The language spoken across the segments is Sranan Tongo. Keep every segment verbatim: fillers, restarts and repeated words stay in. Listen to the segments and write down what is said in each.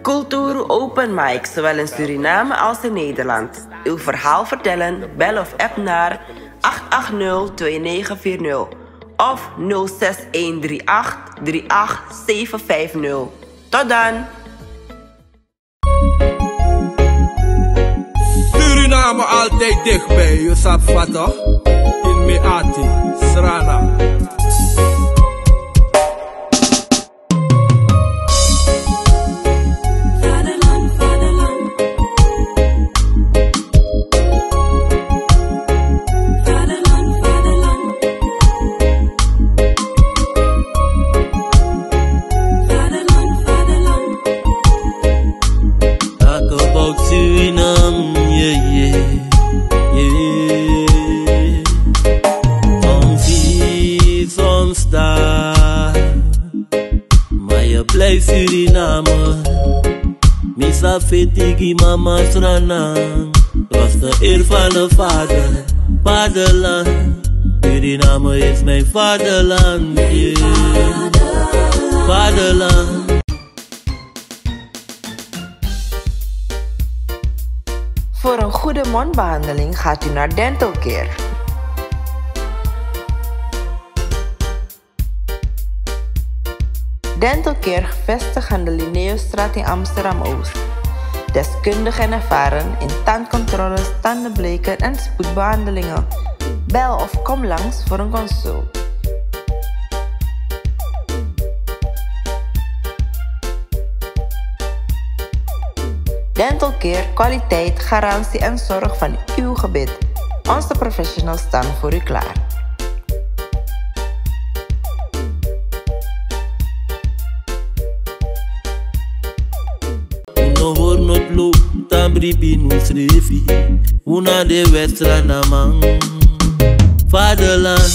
Cultuur open mic, zowel in Suriname als in Nederland. Uw verhaal vertellen? Bel of app naar acht acht nul twee negen vier nul of nul zes een drie acht drie acht zeven vijf nul. Tot dan! Suriname altijd dichtbij, je sabi toch? In Meati, Srana. Talk about Suriname, yeah, yeah, yeah. Soms hier, soms daar. Maar je blijft Suriname. Mi sa feti gi mama Sranan. Was de eer van de vader, vaderland. Suriname is mijn vaderland, yeah. Vaderland. Voor een goede mondbehandeling gaat u naar Dental Care. Dental Care, gevestigd aan de Linnaeusstraat in Amsterdam-Oost. Deskundig en ervaren in tandcontroles, tandenbleken en spoedbehandelingen. Bel of kom langs voor een consult. Dental Care, kwaliteit, garantie en zorg van uw gebit. Onze professionals staan voor u klaar. Un no hori noti lo, tan bribi un srefi. Un na de wèt Sranaman. Vaderland,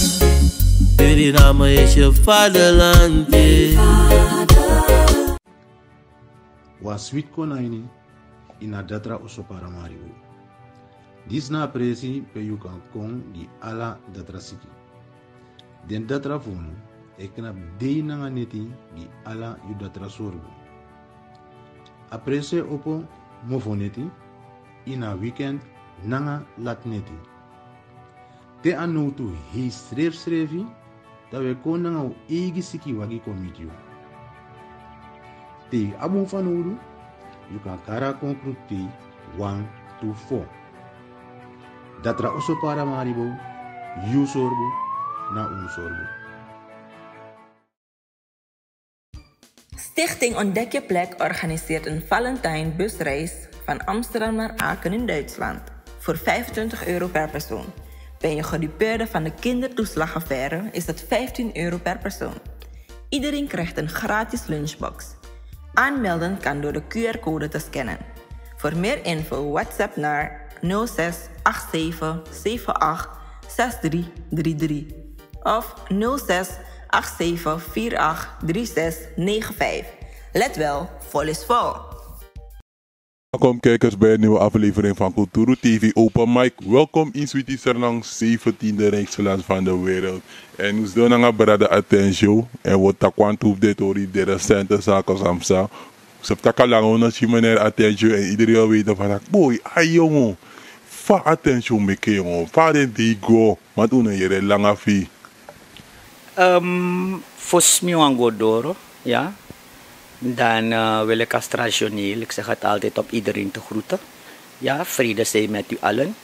Suriname is je vaderland, yeah. Wan switi kon na ini, ini a datra oso Paramaribo. Disi na a presi pe yu kan kon gi ala datra siki. Den datra fu unu e knapu dei nanga neti gi ala yu datra sorgu. A presi e opo mofoneti, ini a weekend nanga latineti. Te a nowtu hei srefsrefi, dan wi e kon nanga un eigi sikiwagi kon miti yu. Te yu abi un fanowdu, yu kan kari a kon kruktei wan tu fo. Datra oso Paramaribo, yu sorgu na un sorgu. Stichting Ontdek je plek organiseert een Valentijnbusreis van Amsterdam naar Aken in Duitsland voor vijfentwintig euro per persoon. Ben je gedupeerde van de kindertoeslagaffaire, is dat vijftien euro per persoon. Iedereen krijgt een gratis lunchbox. Aanmelden kan door de Q R-code te scannen. Voor meer info WhatsApp naar nul zes acht zeven zeven acht zes drie drie drie of nul zes acht zeven vier acht drie zes negen vijf. Let wel, vol is vol. Welkom kijkers bij een nieuwe aflevering van Kulturu T V Open Mic. Welkom in Sweetie Sernang, zeventiende rijkste land van de wereld. En un sidon nanga brada Atensio. En wi o taki wantu fu den tori, de recente zaken san psa. Wi sabi taki a langa un no si meneer Atensio en iedereen wil weten van taki: boy, a jongen, fa Atensio meke, jongen, fa den dei go. Want un no yere langa fu yu. Ehm, fosi mi wani go doro, ya. Dan, eh, wil ik als traditioneel, ik zeg het altijd, op iedereen te groeten. Ja, vrede zij met u allen.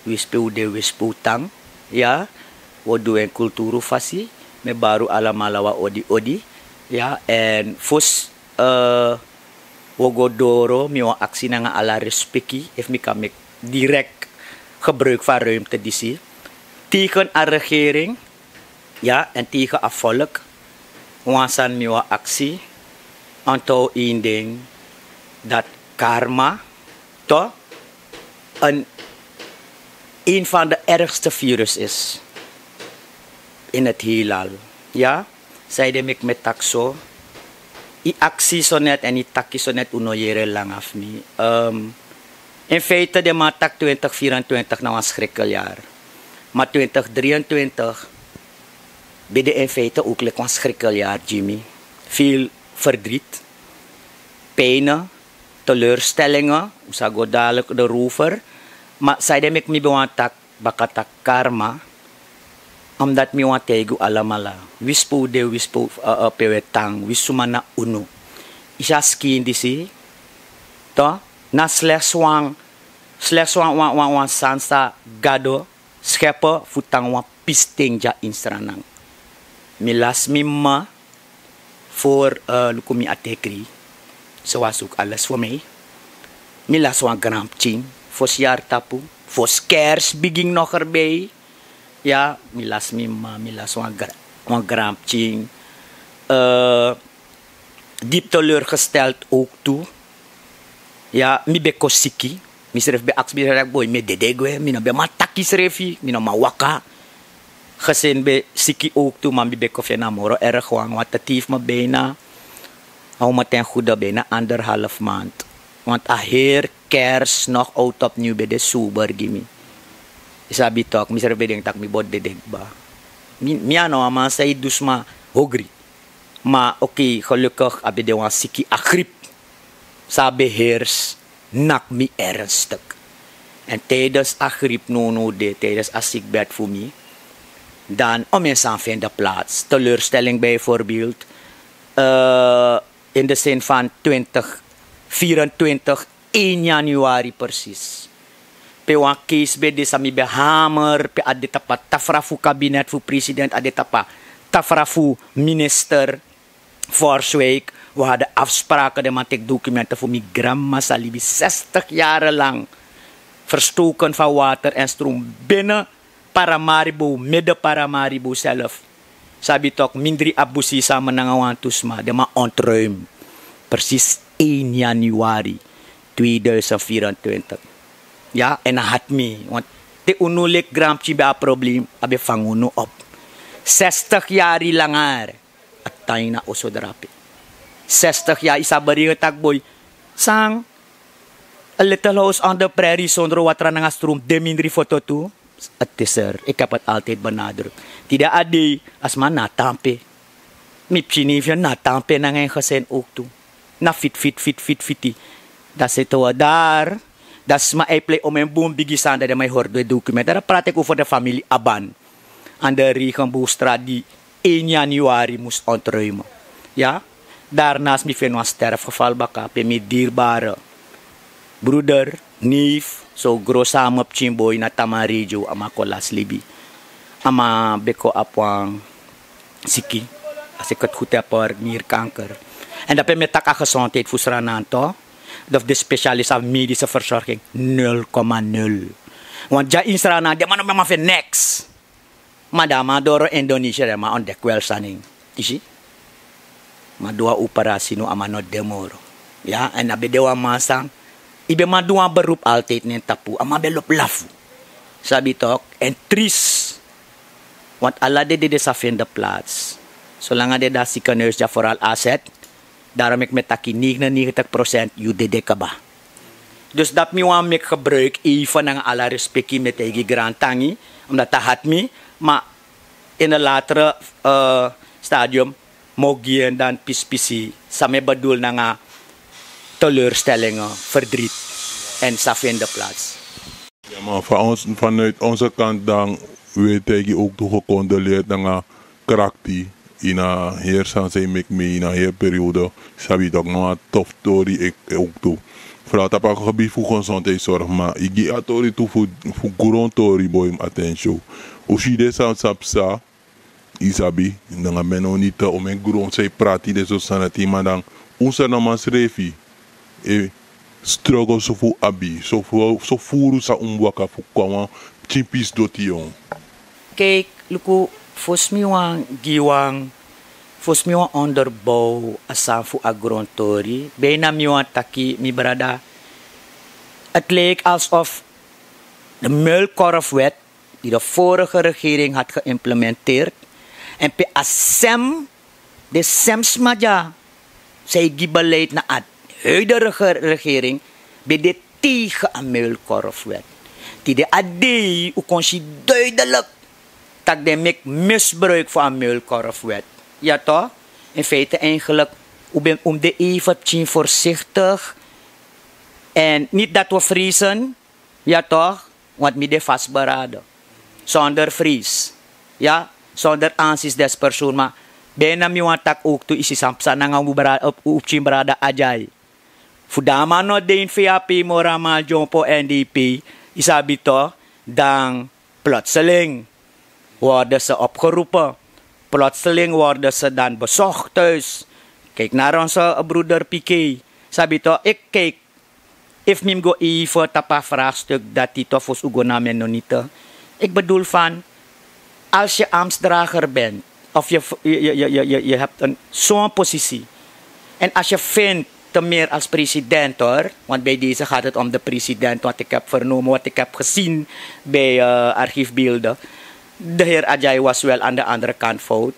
Wi spi un de, wi spi un tan. Ya, wi o du en kulturu fasi. Mi e bari un alamala wan odi odi. Ya, en fosi, eh, wi o go doro, mi wani aksi nanga ala respeki, efu mi kan meki direct gebruik fu a ruimte disi. Tegen a regering, ya, en tegen a volk, wan sani mi wani aksi, onthoud één ding, dat karma toch een, een van de ergste virus is in het heelal. Ja, sanede meki mi e taki so. Yu aksi so net en yu taki so net, un no yere langa fu mi. Ehm, in feite, den man taki twintig vierentwintig na wan schrikkeljaar. Maar twintig drieëntwintig ben de in feite ook leki wan schrikkeljaar, Jimmy. Veel verdriet. pijnen, teleurstellingen, un sa go dadelijk erover. Maar zij de meki mi ben wan tak, baka tak karma. Omdat mi wan tijgu alamala. Wispu de, wispu uh, uh, pewetang, wisuma na unu. Isa skin disi. To, na slechts wan, slechts wan, wan, wan, wan sansa gado, scheppen, fu tan wan pisting dya in Sranan. Mi las mi mma voor uh, luku mi atekri. Ze was ook alles voor mij. Mi las wan granpchin, voor siartapu, voor skers, begin nog erbij. Ja, mi las mi mma, mi las wan, gra wan granpchin. Uh, diep teleurgesteld ook toe. Ya, mi ben kon siki. Mi srefi ben aksi mi srefi taki boi, mi e dede gwe, mi no ben man taki srefi, mi no man waka. Gesin ben siki ook tu, ma mi ben kon feni a moro erg wan, want het heeft me bijna, hou me ten goede, bijna anderhalf maand. Want a heer kers nog oud opnieuw ben de sober gi mi. Yu sabi tok, mi srefi ben denki taki mi bo dede kba. Mi, mi a no wan man san e du sma hogri. Ma oké, gelukkig a ben de wan siki, a griep san a ben hers, nak mi ernstig. En tijdens a griep, no no de, tijdens a ziekbed voor mi, dan om in san vind de plaats. Teleurstelling bijvoorbeeld. Uh, in de zin van twintig vierentwintig, één januari precies. Pe wan case ben de san mi ben hamer, pe a de tapu a tafra fu kabinet fu president, a de tapu a tafra fu minister Forswijk. We hadden afspraken, de man teki documenten voor mi, granmama san libi zestig jaren lang. Verstoken van water en stroom binnen Paramaribo, midden Paramaribo zelf. Sabi tok, mindri abusi sama nanga wan tu sma, de man ontruim. Precies één januari tweeduizend vierentwintig. Ya, en a hati mi, want te unu leki granpikin ben a probleem, a ben fanga unu op. Zestig yari langer a tan ini a oso drape. Zestig yari, yu sabi, bericht taki boi, san, a little house on the prairie sondro watra nanga stroom, de mindri foto tu. Het is er. Ik heb het altijd benadrukt. Tide a dei, a sma na a tampe. Mi pikin neef na a tampe nanga en gezin ook tu. Na fit, fit, fit, fit, fiti. Dan zitten we daar. Dan sma e plei om en bun bigi sani, dan den man e hori den document. Dan praat ik over de familie Aban. Aan de Regenboogstraat die één januari moest ontruimen. Ya? Daarnaast mi feni wan sterfgeval baka pe mi dierbare broeder, neef, so gro sama pikin boi na Taman Radio, a man kon lasi libi. A man ben kon abi wan siki, als ik het goed heb hoor, nierkanker. En dape mi e taki a gezondheid fu Sranan, toch? Of de specialist of medische verzorging, nul komma nul. Want dya ini Sranan, den man no ben man feni niks. Ma dan a man doro Indonesia, den man ontdek wel sani. Yu si? Ma du wan operasi, no, a man no de moro. Ya, en a ben de wan man san, yu ben man du wan beroep altijd na en tapu, a man ben lobi lafu. Sabi tok, en triest. Want ala den dede sa feni plaats. Solanga den de a ziekenhuis, dya vooral A Z, daarom meki mi e taki negenennegentig procent yu dede kaba. Dus dati mi wani meki gebruik even, nanga ala respeki, mi e taigi grantangi, omdat a hati mi, ma in een latere uh, stadium mi o gi en dan pispisi san mi e bedoel nanga teleurstellingen, verdriet, en san feni plaats. Ya, maar van ons, vanuit onze kant dan, we taigi ook tu gecondoleerd nanga krakti ini a heri sani san yu meki mi ini a heri periode. Sabi tok, na wan tof tori, ik ook tu. Vooral tapu a gebied fu gezondheidszorg, ma yu gi a tori tu fu, fu grontori, boi, mi attention. Un si den sani san psa, yu sabi, nanga mi no niti, un meki gron san yu prati den sortu sani dati, ma dan un Sranan man srefi e struggle so fu abi, so fu, so furu san un mus waka fu kon a wan pikin pisi doti, yon. Kijk, luku, fosi mi wani gi wan, fosi mi wani onderbouw a sani fu a grontori, bijna mi wani taki, mi brada, het lijkt alsof de muilkorfwet die de vorige regering had geïmplementeerd, en pe a sem, de sem sma dya san e gi beleid na a huidige regering, ben de tegen a muilkorfwet. Tide a dei un kon si duidelijk tak' den meki misbruik fu a muilkorfwet. Ya toch? In feite eigenlijk Un ben un de even pikin voorzichtig. En niet dat we vrezen, ja toch, want mi de vastberaden. Zonder vrees, ja, zonder aanzien des persoon, maar bijna mi want tak ook tu isi sampsa nanga un brada, un pikin brada Ajay. Fu dama no den vap mora man jompo N D P, isabi toch, dan plotseling worden ze opgeroepen. Plotseling worden ze dan bezocht thuis. Kijk naar onze broeder Piqué. Sabi toch, ik kijk, if mi go even tapa vraagstuk dat die toch voor Ugo na Mennonite. Ik bedoel van, als je ambtsdrager bent, of je, je, je, je, je, je hebt een zo'n positie. En als je vindt, te meer als president hoor, want bij deze gaat het om de president, wat ik heb vernomen, wat ik heb gezien bij uh, archiefbeelden. De heer Ajay was wel aan de andere kant fout.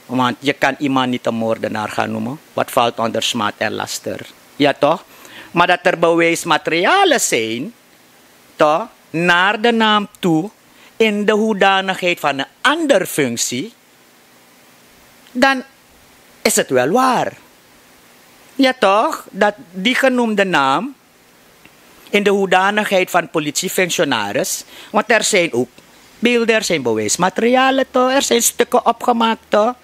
Want je kan iemand niet een moordenaar gaan noemen. Wat valt onder smaad en laster? Ja toch? Maar dat er bewijsmaterialen zijn, toch, naar de naam toe, in de hoedanigheid van een andere functie, dan is het wel waar. Ja toch, dat die genoemde naam in de hoedanigheid van politiefunctionaris, want er zijn ook beelden, er zijn bewijsmaterialen toch, er zijn stukken opgemaakt toch.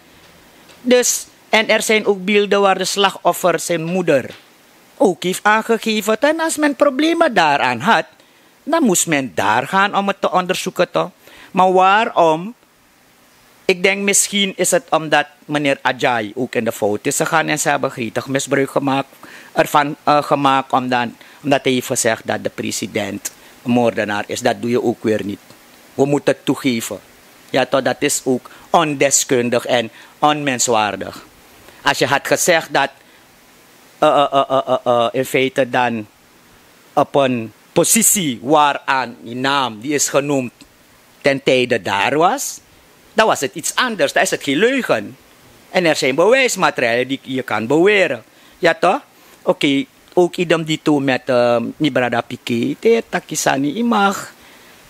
Dus, en er zijn ook beelden waar de slachtoffer zijn moeder ook heeft aangegeven. En als men problemen daaraan had, dan moest men daar gaan om het te onderzoeken toch. Maar waarom? Ik denk misschien is het omdat meneer Ajay ook in de fout is gegaan en ze hebben gretig misbruik gemaakt, ervan uh, gemaakt omdat, omdat hij heeft gezegd dat de president een moordenaar is. Dat doe je ook weer niet. We moeten het toegeven. Ja toch, dat is ook ondeskundig en onmenswaardig. Als je had gezegd dat uh, uh, uh, uh, uh, in feite dan op een positie waaraan die naam die is genoemd ten tijde daar was, dan was het iets anders. Dan is het geen leugen. En er zijn bewijsmaterialen die je kan beweren. Ja toch? Oké, ook idem die toen met uh, mi brada Piqué. Te taki sani, i mag.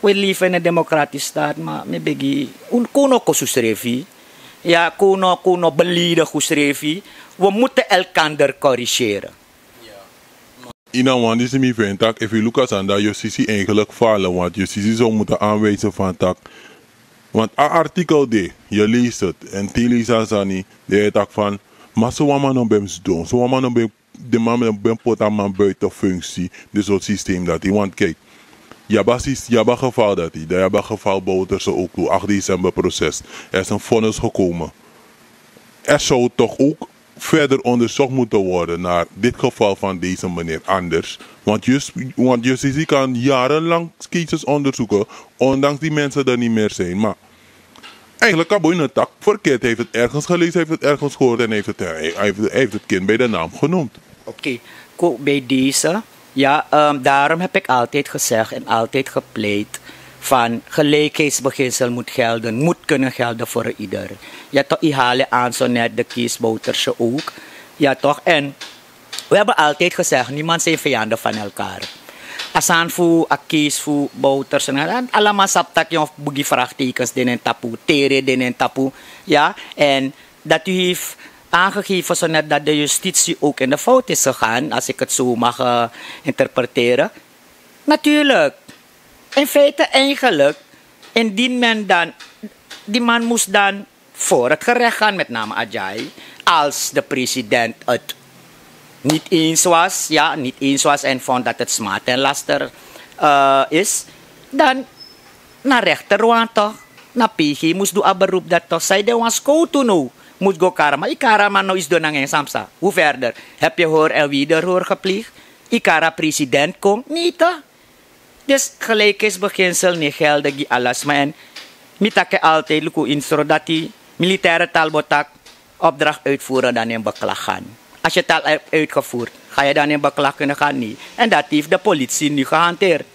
We leven in een democratisch staat, maar mi begi un kuno kosusrefi. Ja, kuno, kuno beledig usrefi. We moeten elkander corrigeren. Ina wan disi mi fu en tak efu yu luku a sani dan jusisi eigenlijk falen want jusisi zou moeten aanwijzen van tak. Want a artikel de, je leest het en te lees a sani, de je tak van, maar so wan man no ben sidon, so wan man no ben, de man no ben poti a man buiten functie, dus het systeem dat hij want kijk, je hebt a syst- je hebt a geval dat hij dan je hebt a geval Bouterse ook toe acht december proces, er is een vonnis gekomen. Er zou toch ook verder onderzocht moeten worden naar dit geval van deze meneer Anders. Want, jus, want justitie kan jarenlang cases onderzoeken, ondanks die mensen er niet meer zijn. Maar eigenlijk kan Boyne tak verkeerd. Hij heeft het ergens gelezen, hij heeft het ergens gehoord en hij heeft het, hij heeft, hij heeft het kind bij de naam genoemd. Oké, okay. Bij deze Ja, um, daarom heb ik altijd gezegd en altijd gepleit van gelijkheidsbeginsel moet gelden, moet kunnen gelden voor een ieder. Ja, toch, ihale aanso net de kiesboterse ook. Ja, toch, en we hebben altijd gezegd, niemand zijn vijanden van elkaar. Asan fu, a kies fu, boters en allemaal saptak yon bugi vraagtekens denen tapu, tere denen tapu. Ja, en dat u heeft aangegeven zo net dat de justitie ook in de fout is gegaan, als ik het zo mag uh, interpreteren. Natuurlijk, in feite eigenlijk, indien men dan, die man moest dan voor het gerecht gaan, met name Ajay, als de president het niet eens was, ja, niet eens was en vond dat het smaad en laster uh, is, dan na rechter want toch, na P G moest doen a beroep dat toch, zij de wan schoot toen ook. Moet go kara, maar ik kara maar no is doen aan samsa. Hoe verder? Heb je hoor en wederhoor gepleegd? Ik kara president kon niet toch? Dus gelijkheidsbeginsel niet gelden die alles maar en. Mi take altijd luku in srodati militaire talbotak opdracht uitvoeren dan in beklag gaan. Als je het al hebt uitgevoerd, ga je dan in beklag kunnen gaan? Nee. En dat heeft de politie nu gehanteerd.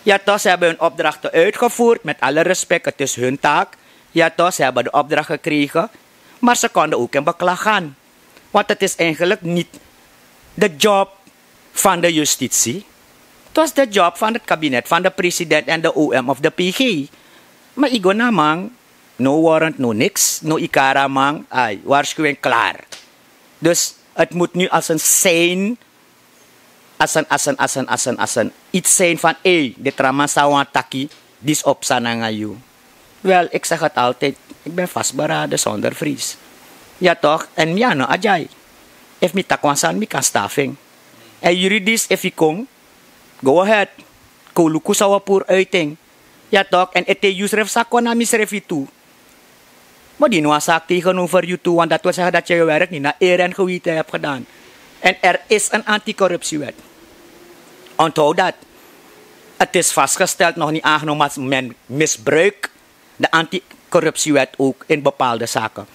Ja, toch, ze hebben hun opdrachten uitgevoerd. Met alle respect, het is hun taak. Ja, toch, ze hebben de opdracht gekregen. Maar ze konden ook in beklag gaan. Want het is eigenlijk niet de job van de justitie. Het was de job van het kabinet, van de president en de O M of de P G. Maar Igo Namang, no warrant, no niks, no Ikara Mang, ai, waarschuwing klaar. Dus het moet nu als een sein, als een, als een, als een, als een, als een iets zijn van: hé, dit raman sa wan taki, dis op sananga you. Wel, ik zeg het altijd, ik ben vastberaden zonder vrees. Ja toch? En mi ano ajai. If mi takwan san mi kan stafing. En juridisch, if ik kon, go ahead. Koluku sa wapur uiting. Ja toch? En ete yusref sa kon na mi srefi tu. Maar die no sak tegenover you tu, want dat wil zeggen dat je je werk niet naar eer en geweten hebt gedaan. En er is een anticorruptiewet. Onthoud dat. Het is vastgesteld, nog niet aangenomen, maar men misbruikt de anticorruptiewet ook in bepaalde zaken.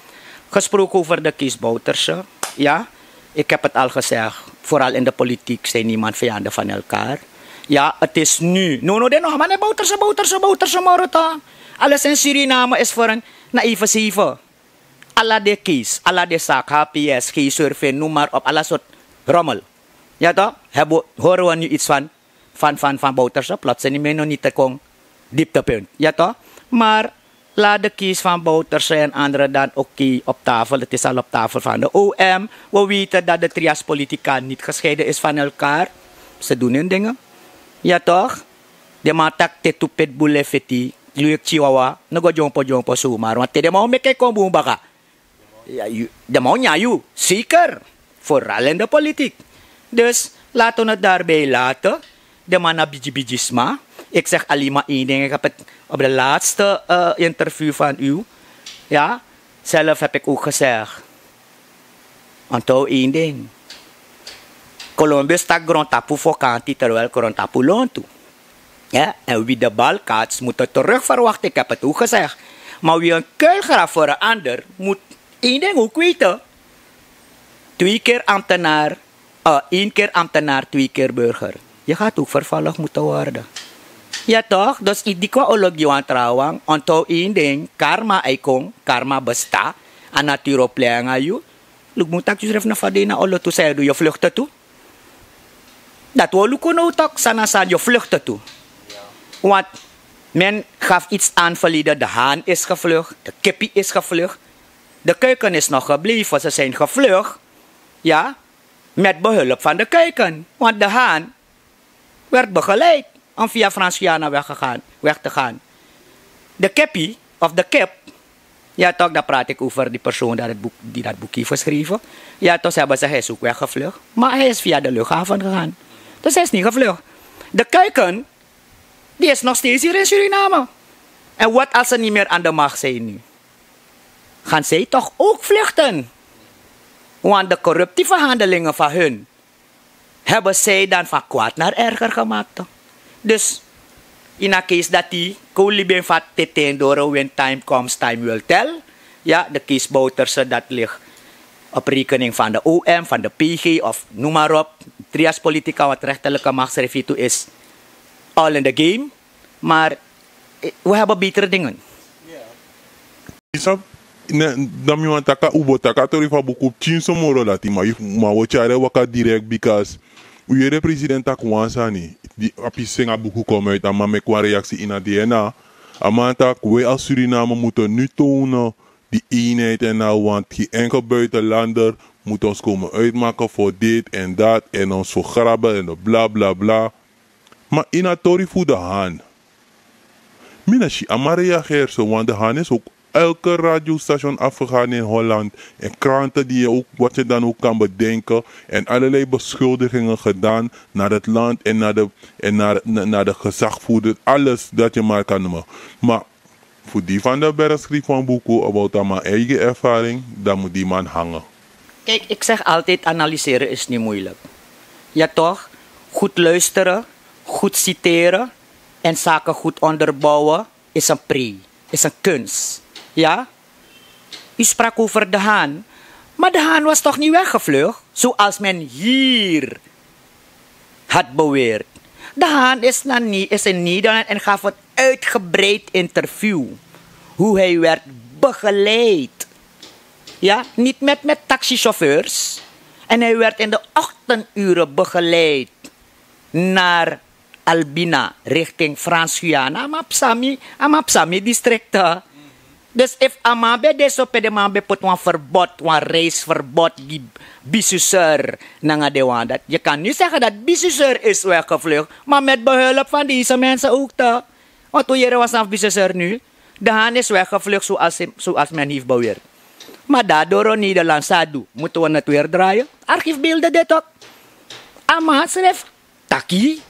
Gesproken over de case Bouterse, ja, ik heb het al gezegd, vooral in de politiek zijn niemand vijanden van elkaar. Ja, het is nu. No, no, de no, maar nee, Bouterse, Bouterse, Bouterse, Morota. Alles in Suriname is voor een naïeve zeven. Ala de case, ala de zaak, H P S, G-survey, noem maar op, ala soort rommel. Ja toch? Hebben we, horen we nu iets van, van, van, van Bouterse, plotseling ben je nog niet te kon, dieptepunt. Ja toch? Maar laat de case van Bouterse en anderen dan, oké, op tafel. Het is al op tafel van de O M. We weten dat de trias politica niet gescheiden is van elkaar. Ze doen hun dingen. Ja toch? De man taki te tu pitbull e feti, luik chihuahua, no go dyompo dyompo zomaar. Want te de man o meki kon bun baka. Ja, yu, de man o nyan yu, zeker. Vooral in de politiek. Dus laten we het daarbij laten. De man na bigi bigi sma. Ik zeg alleen maar één ding. Ik heb het op de laatste eh, interview van u. Ja, zelf heb ik ook gezegd. Onthoud één ding. Columbus taki grontapu fokanti, terwijl grontapu lontu. Ja, en wie de bal kaats, moet het terug verwachten. Ik heb het ook gezegd. Maar wie een kuil graaft voor een ander, moet één ding ook weten. Twee keer ambtenaar, eh, één keer ambtenaar, twee keer burger. Je gaat ook vervolgd moeten worden. Ja toch? Dus i dikwa olo gi wan trawan, onthoud één ding, karma e kon, karma besta, a natuur o plei nanga yu. Luku, mu taki yusrefi na fadei na olo tu, san yu e du, yu e vluchten tu. Dat wi o luku now toch, san na san, yu e vluchten tu. Want men gaf iets aan verleden, de haan is gevlucht, de kippie is gevlucht. De kuiken is nog gebleven, ze zijn gevlucht. Ja, met behulp van de kuiken. Want de haan werd begeleid om via Frans-Guyana weg, gegaan, weg te gaan. De kippie, of de kip, ja toch, dan praat ik over die persoon dat het boek, die dat boek heeft geschreven. Ja toch, ze hebben gezegd hij is ook weggevlucht. Maar hij is via de luchthaven gegaan. Dus hij is niet gevlucht. De kuiken, die is nog steeds hier in Suriname. En wat als ze niet meer aan de macht zijn nu? Gaan zij toch ook vluchten? Want de corruptieverhandelingen van hun hebben zij dan van kwaad naar erger gemaakt. Dus in a case dat die koli ben fat teten doro, when time comes, time will tell. Ja, de case Bouterse, dat ligt op rekening van de O M, van de P G of noem maar op. Trias politica, wat rechterlijke macht servitu is all in the game. Maar eh, we hebben betere dingen. Isap, ne, dan mi wani taki a ubo, taki a tori fu a buku pikinso moro dati, ma yu, ma wi o tyari en waka direct, because wi yere president taki wan sani, di a pisi sen a buku kon uit, a man meki wan reaksi ini a D N A. A man taki wi a Suriname moeten nu tonen die eenheid en al, want geen enkel buitenlander moet ons komen uitmaken voor dit en dat en ons vergraben en bla bla bla. Maar in a tori fu de haan, mi no si a man reageer so, want de haan is ook elke radiostation afgegaan in Holland. En kranten die je ook, wat je dan ook kan bedenken. En allerlei beschuldigingen gedaan naar het land en naar de, en naar, na- naar de gezagvoerder. Alles dat je maar kan noemen. Maar voor die van de berg schreef een boek about aan mijn eigen ervaring, dan moet die man hangen. Kijk, ik zeg altijd, analyseren is niet moeilijk. Ja toch? Goed luisteren, goed citeren en zaken goed onderbouwen is een pre, is een kunst. Ja? U sprak over de haan. Maar de haan was toch niet weggevlucht, zoals men hier had beweerd. De haan is, naar, Ne- is in Nederland en gaf een uitgebreid interview. Hoe hij werd begeleid. Ja, niet met, met taxichauffeurs. En hij werd in de ochtenduren begeleid naar Albina, richting Frans-Guyana, Amapsami, Amapsami districten. Dus efu a man ben de so pe den man ben poti wan verbod, wan reisverbod gi bisusur nanga den wan dati, yu kan nu segi dati bisusur is weggevlukt, maar met behulp van deze mensen ook toch. Want un yere wan sani fu bisusur nu, de han is weggevlukt, zoals men heeft beweerd. Maar daardoor nederland sa du, moeten we het weer draaien? Archiefbeelden dit ook. A man schrijft taki,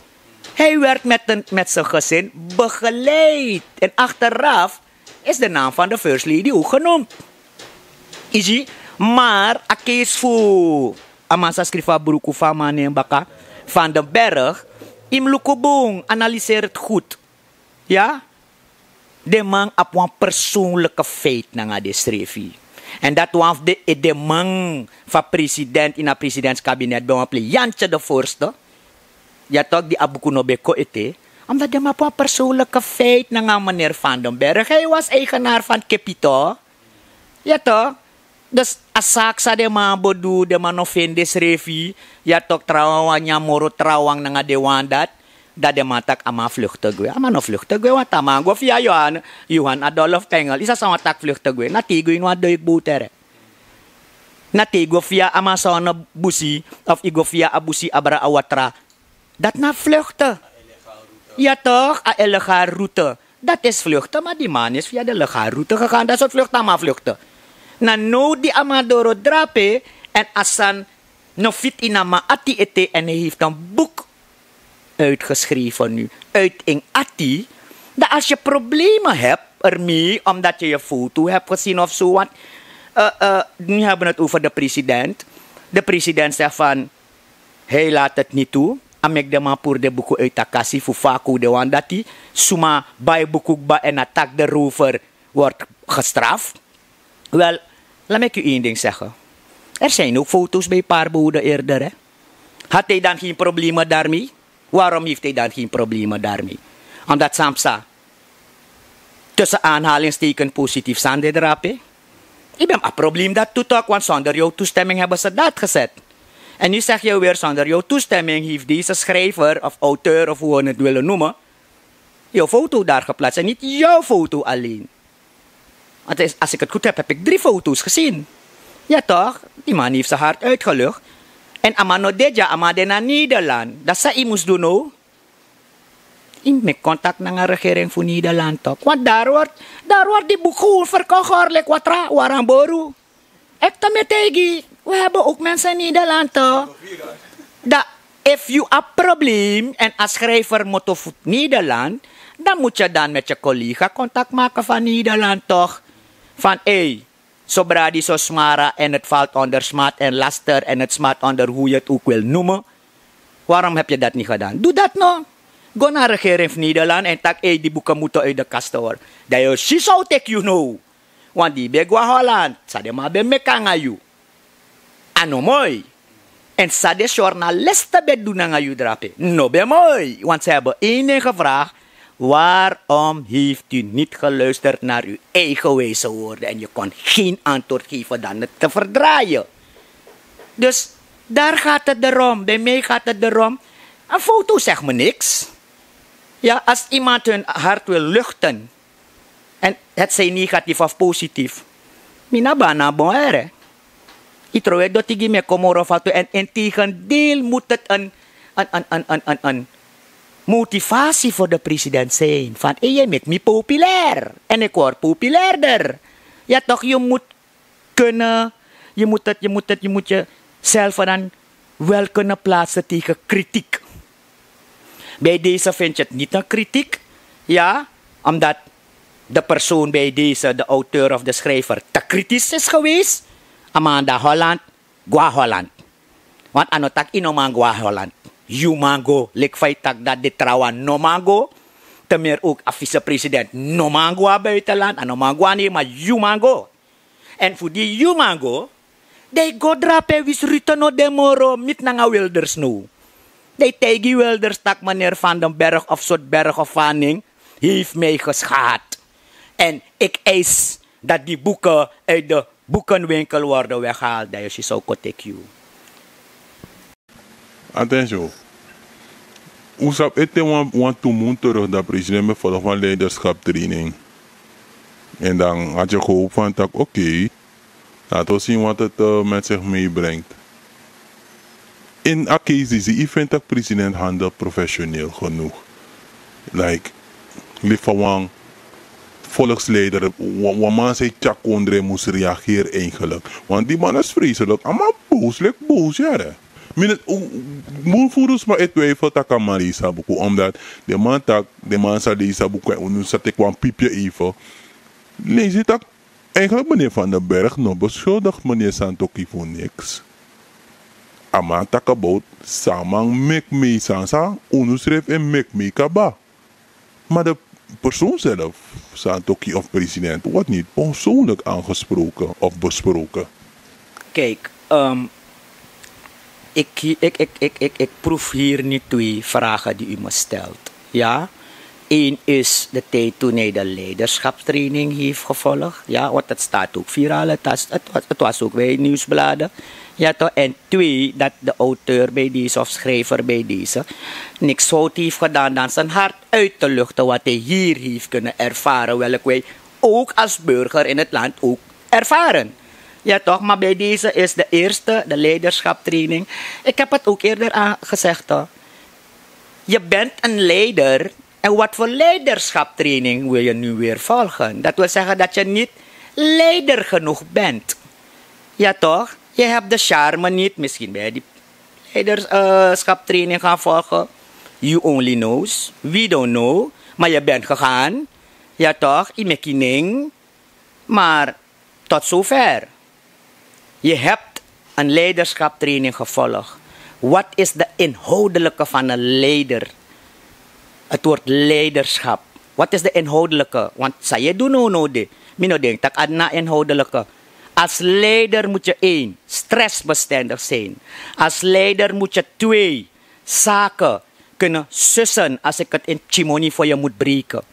hij werd met, een, met zijn gezin begeleid. En achteraf is de naam van de first lady ook genoemd. Isi, maar a case fu a man sa skrifi a bruku fu a man nen baka, Van den Berg, yu mus luku bun, analyseer het goed. Ya, den man abi wan persoonlijke feit nanga den srefi. En dat wan fu den edeman fu a president in a presidentskabinet ben wan pliantje de vorste. Ya toch, di a buku no ben kon ete. Omdat den man abi wan persoonlijke feit nanga meneer Van den Berg, hij was eigenaar van Kepito. Ya toch. Dus a saki san den man bo du, den man no feni den srefi. Ya toch, trawan wan nyan moro trawan nanga den wan dati. Dan den man taki a man flukte gwe. A man no flukte gwe, want a man go via Johan, Johan Adolf Engel. Yu sa san wan taki flukte gwe? Na te yu go ini wan duikboter. Na te yu go via a Amazone busi, of yu go via a busi abra a watra. Dati na flukte. Ya toch, a illegaal route. Dat is vluchten, maar die man is via de legaal route gegaan. Dat is het vluchten, a man vluchten. Na no di a man doro drape, en a san no fit ini a man ati ete, en hij heeft een boek uitgeschreven nu. Uit in ati. Dan als je problemen hebt ermee, omdat je je foto hebt gezien of zo, want eh, eh, nu hebben we het over de president. De president zegt van, hij laat het niet toe. A meki den man puru den buku uit a kasi fu faku den wan dati. Suma bai buku kba en a taki de rover wordt gestraft. Wel, laat mij u één ding zeggen. Er zijn ook foto's bij Paarbode eerder, hè? Had hij dan geen problemen daarmee? Waarom heeft hij dan geen problemen daarmee? Omdat san psa, tussen aanhalingstekens, positief sani de drape. Ik ben a probleem dat toetok, want zonder jouw toestemming hebben ze dat gezet. En nu zeg je weer, zonder jouw toestemming heeft deze schrijver of auteur, of hoe we het willen noemen, jouw foto daar geplaatst. En niet jouw foto alleen. Want is, als ik het goed heb, heb ik drie foto's gezien. Ja toch? Die man heeft zijn hart uitgelucht. En a man no de dya, a man de na Nederland. Dat sa yu mus du no. Yu mus meki contact nanga regering fu Nederland toch. Want daar wordt, daar wordt die boek gewoon verkocht hoor, like watra, waran boru. Ik te met tegen, we hebben ook mensen in Nederland toch. Dat if you a probleem en a schrijver moet of Nederland, dan moet je dan met je collega contact maken van Nederland toch. Van hé, hey, zo bradi, zo smara en het valt onder smaad en laster en het smaad onder hoe je het ook wil noemen. Waarom heb je dat niet gedaan? Doe dat no. Go na regering fu Nederland en taki, hey, die boeken moeten uit de kasten worden. Dan yu si san o teki yu no. Want di yu ben go na Holland, san den man ben meki nanga yu, a no moi. En san den journalisten ben du nanga yu drape, no ben moi. Want ze hebben één ding gevraagd: waarom heeft u niet geluisterd naar uw eigen wijze woorden? En je kon geen antwoord geven dan het te verdraaien. Dus daar gaat het erom. Bij mij gaat het erom. Een foto zegt me niks. Ja, als iemand hun hart wil luchten, en het zij negatief of positief, mi na bana bon ere. Yu trowe doti gi mi e kon moro fatu, en integendeel moet het een, een, een, een, een, een, een motivatie voor de president zijn. Van, hey, yu meki mi populair. En ik word populairder. Ja toch, yu moet kunnen, je moet het, je moet het, je moet jezelf dan wel kunnen plaatsen tegen kritiek. Bij deze vind je het niet een kritiek, ja, omdat de persoon bij deze, de auteur of de schrijver, te kritisch is geweest. A man na Holland, go na Holland. Want a no taki yu no man go na Holland. Yu man go, leki fa yu taki dati, den trawan no man go. Te meer ook a vicepresident no man go na buitenland, a no man go na, maar yu man go. En fu di yu man go, dan yu go drape, wisi Rutte no de moro, miti nanga Wilders now. Dan yu taigi Wilders taki meneer Van den Berg of Sotberg of fa a nen, heeft mij geschaad. En ik eis dat die boeken uit de boekenwinkel worden weggehaald. Dan yu si san o kon teki yu. Attention. Un sabi ete wan, wan tu mun terug, dan president ben folg wan leiderschap training. En dan had je gehoopt van tak, oké, laten we zien wat het eh, met zich meebrengt. In a case disi, ik vind dat president handelt professioneel genoeg. Like, lief van wan volksleider, wan wan man zei tjak kondre moest reageren eigenlijk. Want die man is vreselijk, a man boos, lik boos, jare. Mine, mun furu sma e twijfel tak a man leisi a buku, omdat de man tak, de man sa leisi a buku en unu sa teki wan pipye even. Leisi tak, eigenlijk meneer Van den Berg no beschuldig meneer Santoki voor niks. A man taki about san a man meki mei san san unu srefi e meki mei kaba. Maar de persoon zelf, Santoki of president, wordt niet persoonlijk aangesproken of besproken. Kijk, ehm, ik, ik, ik, ik, ik, ik proef hier nu twee vragen die u me stelt. Ja? Eén is de tijd toen hij de leiderschapstraining heeft gevolgd. Ja, want het staat ook viraal, het was, het was, het was ook bij nieuwsbladen. Ja, toch? En twee, dat de auteur bij deze of schrijver bij deze niks fout heeft gedaan dan zijn hart uit te luchten wat hij hier heeft kunnen ervaren, welk wij ook als burger in het land ook ervaren. Ja toch, maar bij deze is de eerste, de leiderschaptraining. Ik heb het ook eerder aan gezegd, toch? Je bent een leider. En wat voor leiderschaptraining wil je nu weer volgen? Dat wil zeggen dat je niet leider genoeg bent. Ja toch? Je hebt de charme niet. Misschien ben je die leiderschaptraining gaan volgen. You only knows. We don't know. Maar je bent gegaan. Ja toch? Je maakt je ning. Maar tot zover. Je hebt een leiderschaptraining gevolgd. Wat is de inhoudelijke van een leider? Het woord leiderschap. Wat is de inhoudelijke? Want san yu e du now now de, mi no denk tak' a de na inhoudelijke. Als leider moet je één, stressbestendig zijn. Als leider moet je twee, zaken kunnen sussen als ik het in tjimoni voor je moet breken.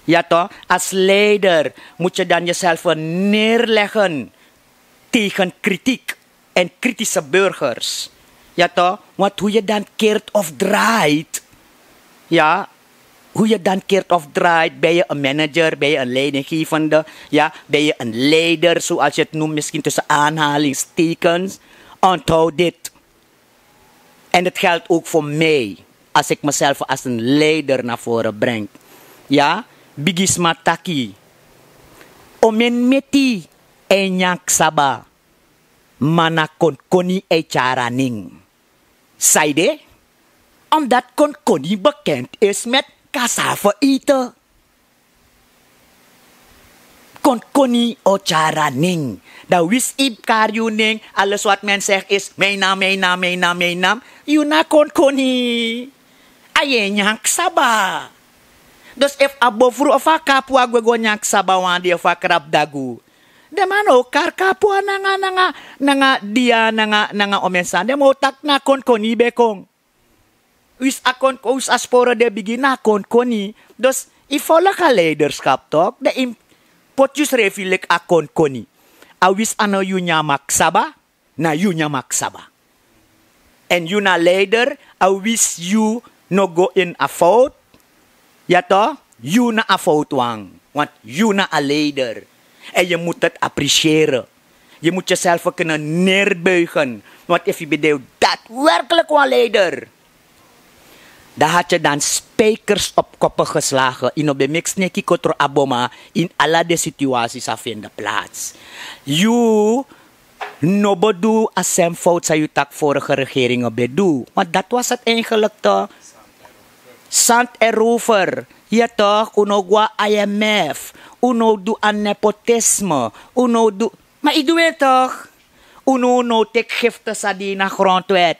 Ja toch? Als leider moet je dan jezelf neerleggen tegen kritiek en kritische burgers. Ja toch? Want hoe je dan keert of draait, ja, hoe je dan keert of draait, ben je een manager, ben je een leidinggevende, ja, ben je een leider, zoals je het noemt, misschien tussen aanhalingstekens. Onthoud dit. En het geldt ook voor mij, als ik mezelf als een leider naar voren breng. Ja, bigisma taki. Omen meti e nyan ksaba, ma na konkoni e tyari a nen. Saide? Omdat konkoni bekend is met cassave eten. Konkoni o tyari a nen. Dan wisi yu kari yu nen, alles wat men segi is mijn naam, mijn naam, mijn naam, mijn naam. Yu na konkoni. A yu e nyan ksaba. Dus efu a bofru of a kapua gwe go nyan ksaba wan dei fu a krabdagu, den man no o kari kapua nanga, nanga, nanga dia, nanga, nanga omen sani. Den man o taki na konkoni yu ben kon. Wisi a kon, wisi a sporo de bigin na konkoni. Dus yu folok a leiderschap tok, dan yu poti yusrefi leki a konkoni. A wisi a no yu nyan maksaba, na yu nyan maksaba. Èn yu na leider, a wisi yu no go ini a fout. Ya to, yu na a fout wan, want yu na a leider. En je moet het appreciëren. Je moet jezelf kunnen neerbuigen. Want efu yu ben de daadwerkelijk wan leider, dan had je dan spijkers op koppen geslagen. Yu no ben meki sneki kotro aboma in ala de situaties a vinden plaats. Yu no ben du a sem fout san yu taki vorige regering ben du. Want dat was het eigenlijk toch. Zand erover. Ya toch, un no go na I M F. Un no du a nepotisme. Un no du. Ma yu du en toch. Un no, no teki gifte san de ini a grondwet.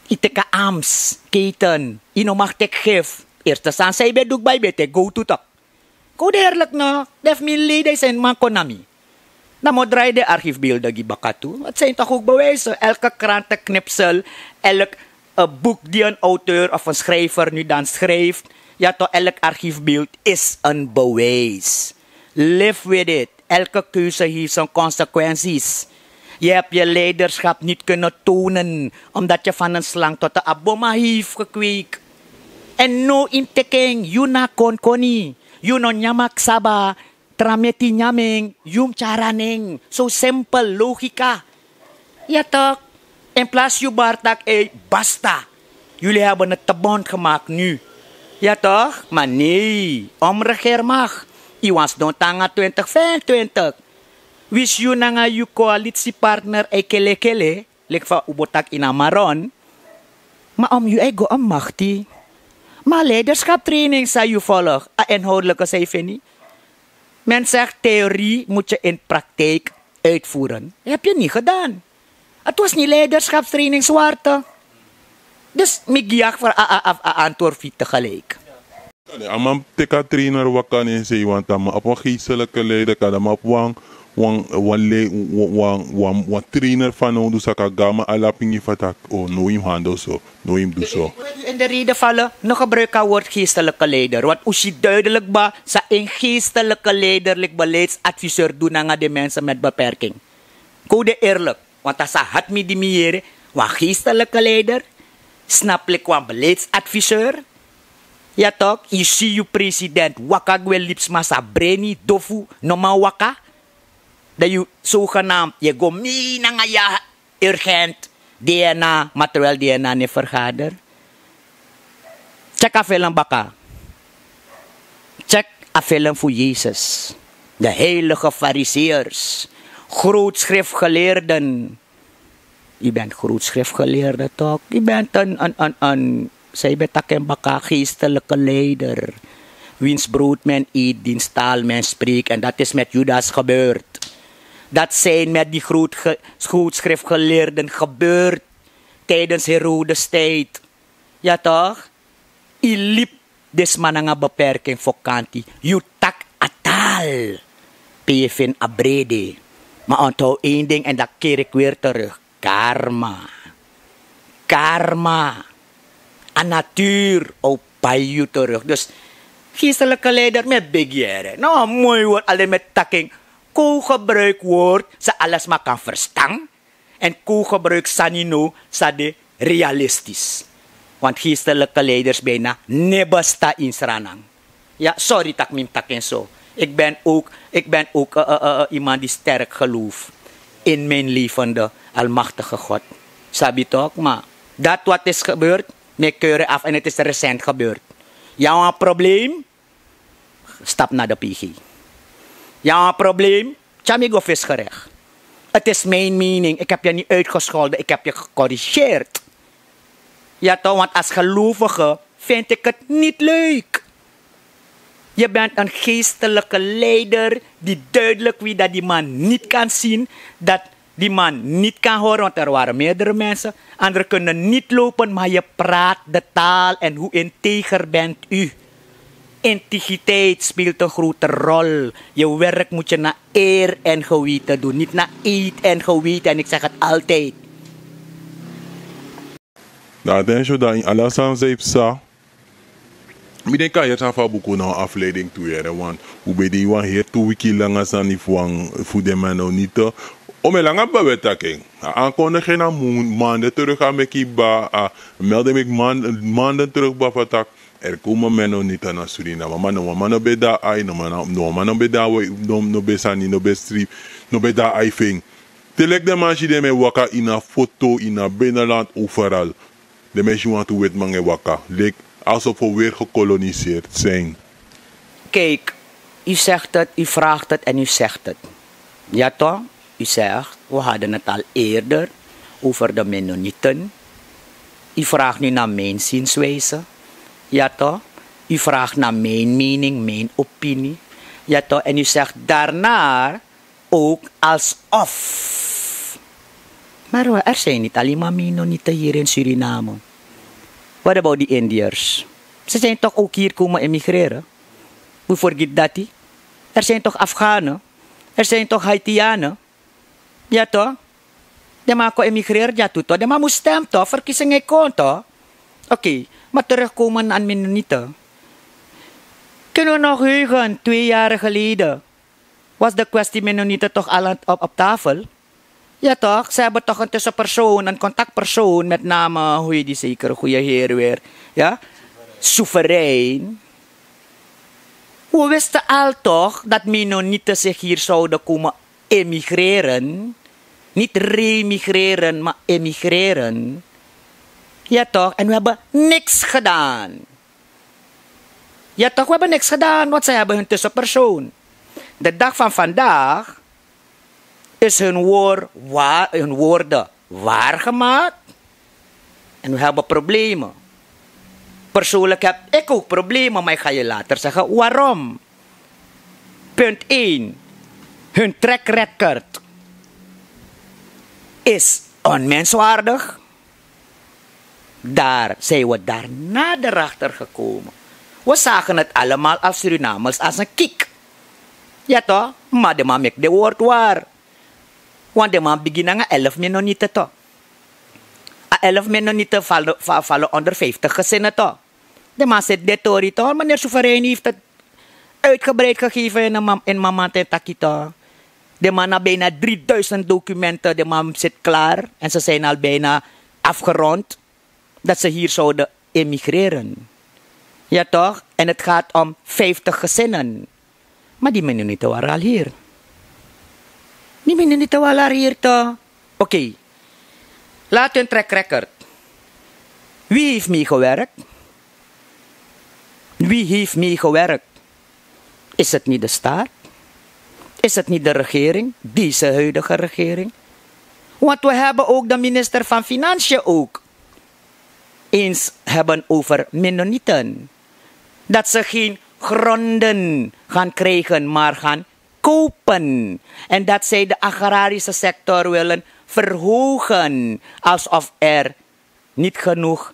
Yu teki a ambtsketen. Yu no mag teki gif. Eerste sani san yu ben du kba, yu ben teki gowtu toch. Kon de eerlijk no, dan efu mi lei dan yu seni man kon na mi. Dan mi o drai den archiefbeelden gi baka tu. Het zijn toch ook bewijzen. Elke krantenknipsel, elk eh, boek die een auteur of een schrijver nu dan schrijft, ya to, elk archiefbeeld is een bewijs. Live with it. Elke keuze heeft zijn consequenties. Je hebt je leiderschap niet kunnen tonen omdat je van een slang tot een aboma heeft gekweekt. En no yu mus teki en, yu na konkoni, yu no nyan maksaba. Trameti nyamin, yum charaning. So simpel, logika. Ya toch? In plaats yu bartak ei, basta. Jullie hebben het te bond gemaakt nu. Ya toch? Maar nee, omregeer mag. Iwan sdon tanga twintig vijfentwintig. Wis yu nanga yu koalitiepartner ei kelekele, lik fa ubotak in amaron. Maar om yu ei go om makti. Maar leiderschap training sa yu volg, a inhoudelijke cijfeni. Men zegt theorie moet je in praktijk uitvoeren. Heb je niet gedaan. Het was niet leiderschapstraining zwarte. Dus mi gi yu a, a, a, a antwoord fi tegelijk. A man teki a trainer waka nen sei want a man abi wan geestelijke leider kan a man abi wan wan wan lei wan wan wan trainer fanowdu saka gi a man ala pingi fu a taki o no yu mus handel so. No yu mus du so. In de reden vallen, no gebruik a woord geestelijke leider want u si duidelijk ba sa en geestelijke leider lik beleidsadviseur du nanga de mensen met beperking. Kode eerlijk. Want a sa hati mi di mi yere, wan geestelijke leider, snap lik wan beleidsadviseur. Ya toch? Yu si yu president waka gwe lipsma sa breni dofu no man waka. Dan yu zogenaamd yu go mi nanga ya urgent DNA, maar terwijl DNA niet vergader. Check a film baka. Check a film fu Jesus. De heilige fariseërs, grootschriftgeleerden. U bent grootschriftgeleerde toch? U bent een, een, een, een zij betakken baka geestelijke leider. Wiens brood men eet, diens taal men spreekt. En dat is met Judas gebeurd. Dat zijn met die grootge- grootschriftgeleerden gebeurd tijdens Herodes tijd. Ya toch? Yu libi den sma nanga beperking fokanti. Yu taki a tal pe yu fini a brede. Ma onthou een ding en dan keer ik weer terug. Karma. Karma. A natuur o pai yu terug. Dus geestelijke leider mi e begi yere no a moi word, ale mi e taki en. Kon gebruik word san ala sma kan verstan. En kon gebruik sani no san de realistis. Want geestelijke leiders bijna no e besta in Sranan. Ya, sorry tak' mi mus taki en so. Ik ben ook, ik ben ook iemand die sterk geloof in mijn levende almachtige God. Sabi toch? Maar dat wat is gebeurd, mi e keur en af en het is recent gebeurd. Ya wan probleem. Stap na de PG. Ya wan probleem. Tyari mi go visgerecht. Het is mijn mening, ik heb je niet uitgescholden, ik heb je gecorrigeerd. Ya toch, want als gelovige vind ik het niet leuk. Je bent een geestelijke leider die duidelijk weet dat die man niet kan zien, dat die man niet kan horen, want er waren meerdere mensen. Anderen kunnen niet lopen, maar je praat de taal en hoe integer bent u. Integriteit speelt een grote rol. Je werk moet je na eer en geweten doen, niet na eet en geweten. En ik zeg het altijd. Na den show dan in ala sani san yu psa. Mi denki a heri sani fu a buku na wan afleiding tu yere wan. Un ben de wan heri tu wiki langa sani fu wan fu den menonite. O mi e langa baba e taki en. A ankondigin na mun- manden terug a meki ba a melde meki man- manden terug ba fu a taki. Er komen menonite na Suriname ma no wan man no ben de a ai no man no man no ben de a wai no ben sani no ben stri no ben de a ai fu en. Te leki den man si den mi e waka ini a foto ini a binnenland overal. Den mi e si wantu weti man e waka leki alsof wi weer gekoloniseerd zijn. Kijk, u zegt het, u vraagt het en u zegt het. Ja toch? U zegt, we hadden het al eerder over de Mennonieten. U vraagt nu naar mijn zienswijze. Ja toch? U vraagt naar mijn mening, mijn opinie. Ja toch? En u zegt daarna ook alsof. Maar er zijn niet alleen maar Mennonieten hier in Suriname. Wat about die Indiërs? Ze zijn toch ook hier komen emigreren? We forget dat. Er zijn toch Afghanen? Er zijn toch Haitianen? Ja toch? Den man kon emigreren, ja toe toch? Den man moest stem toch? Verkiezingen kon toch? Oké, maar terugkomen aan Mennonieten. Kunnen we nog heugen, twee jaren geleden was de kwestie Mennonieten toch al aan- op, op tafel? Ja toch, ze hebben toch een tussenpersoon, een contactpersoon, met name, hoe heet die zeker, goede heer weer, ja? Soeverein. We wisten al toch dat Mennonieten zich hier zouden komen emigreren. Niet remigreren, maar emigreren. Ja toch? En we hebben niks gedaan. Ja toch, we hebben niks gedaan, want zij hebben hun tussenpersoon. De dag van vandaag is hun, woor, waar, hun woorden waargemaakt. En we hebben problemen. Persoonlijk heb ik ook problemen, maar ik ga je later zeggen waarom. Punt één. Hun track record is onmenswaardig. Daar zijn we daarna erachter gekomen. We zagen het allemaal als Surinamers als een kiek. Ja toch? Maar de man maakt de woord waar. Want de man begin aan elf Mennonieten toch. A elf Mennonieten vallen, va- vallen onder vijftig gezinnen toch. De man zit dit tori toch. Meneer Soeverein heeft het uitgebreid gegeven in, een mam- in Mamanta en Takita. De man had bijna drieduizend documenten. De man zit klaar. En ze zijn al bijna afgerond dat ze hier zouden emigreren. Ja toch? En het gaat om vijftig gezinnen. Maar die Mennonieten waren al hier. Die Mennonieten waren al hier toch? Oké. Laat hun track record. Wie heeft meegewerkt? Wie heeft meegewerkt? Is het niet de staat? Is het niet de regering? Deze huidige regering? Want we hebben ook de minister van Financiën ook eens hebben over Mennonieten. Dat ze geen gronden gaan krijgen, maar gaan kopen. En dat zij de agrarische sector willen verhogen, alsof er niet genoeg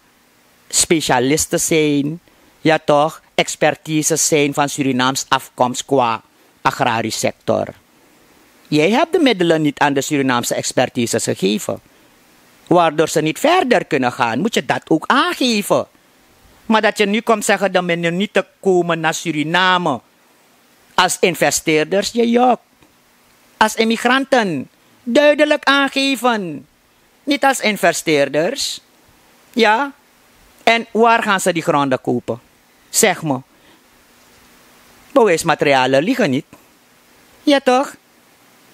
specialisten zijn, ja toch, expertise zijn van Surinaams afkomst qua agrarische sector. Jij hebt de middelen niet aan de Surinaamse expertise gegeven, waardoor ze niet verder kunnen gaan. Moet je dat ook aangeven. Maar dat je nu komt zeggen de Mennonieten komen naar Suriname als investeerders, je jok. Als immigranten. Duidelijk aangeven. Niet als investeerders. Ja? En waar gaan ze die gronden kopen? Zeg me. Bewijsmaterialen liegen niet. Ja toch?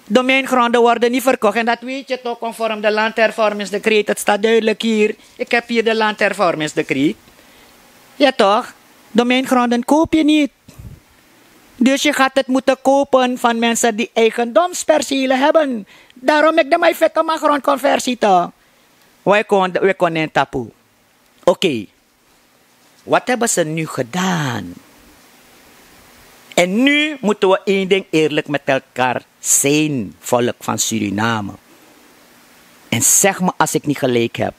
Domeingronden worden niet verkocht. En dat weet je toch, conform de landhervormingsdecreet. Het staat duidelijk hier. Ik heb hier de landhervormingsdecreet. Ja toch? Domeingronden koop je niet. Dus je gaat het moeten kopen van mensen die eigendomspercelen hebben. Daarom ik de mai fekama grondconversie toch. We kon, we kon in tapu. Oké. Wat hebben ze nu gedaan? En nu moeten we één ding eerlijk met elkaar zijn, volk van Suriname. En zeg me als ik niet gelijk heb.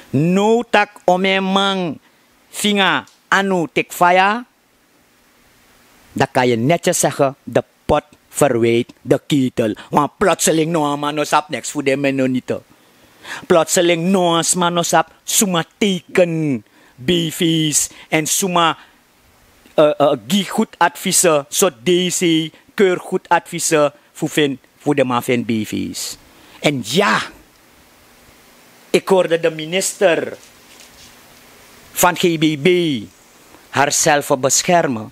No taki omemang finga anu teki faya. Dan kan je netjes zeggen, de pot verwijt de ketel. Want plotseling no a man no sabi niks voor de Mennonieten. Plotseling no a sma no sabi suma teken B V's en suma eh, eh, gi goed adviezen, so D C keur goed adviezen voor, vin, voor de man van B V's. En ja, ik hoorde de minister van G B B haarzelf beschermen.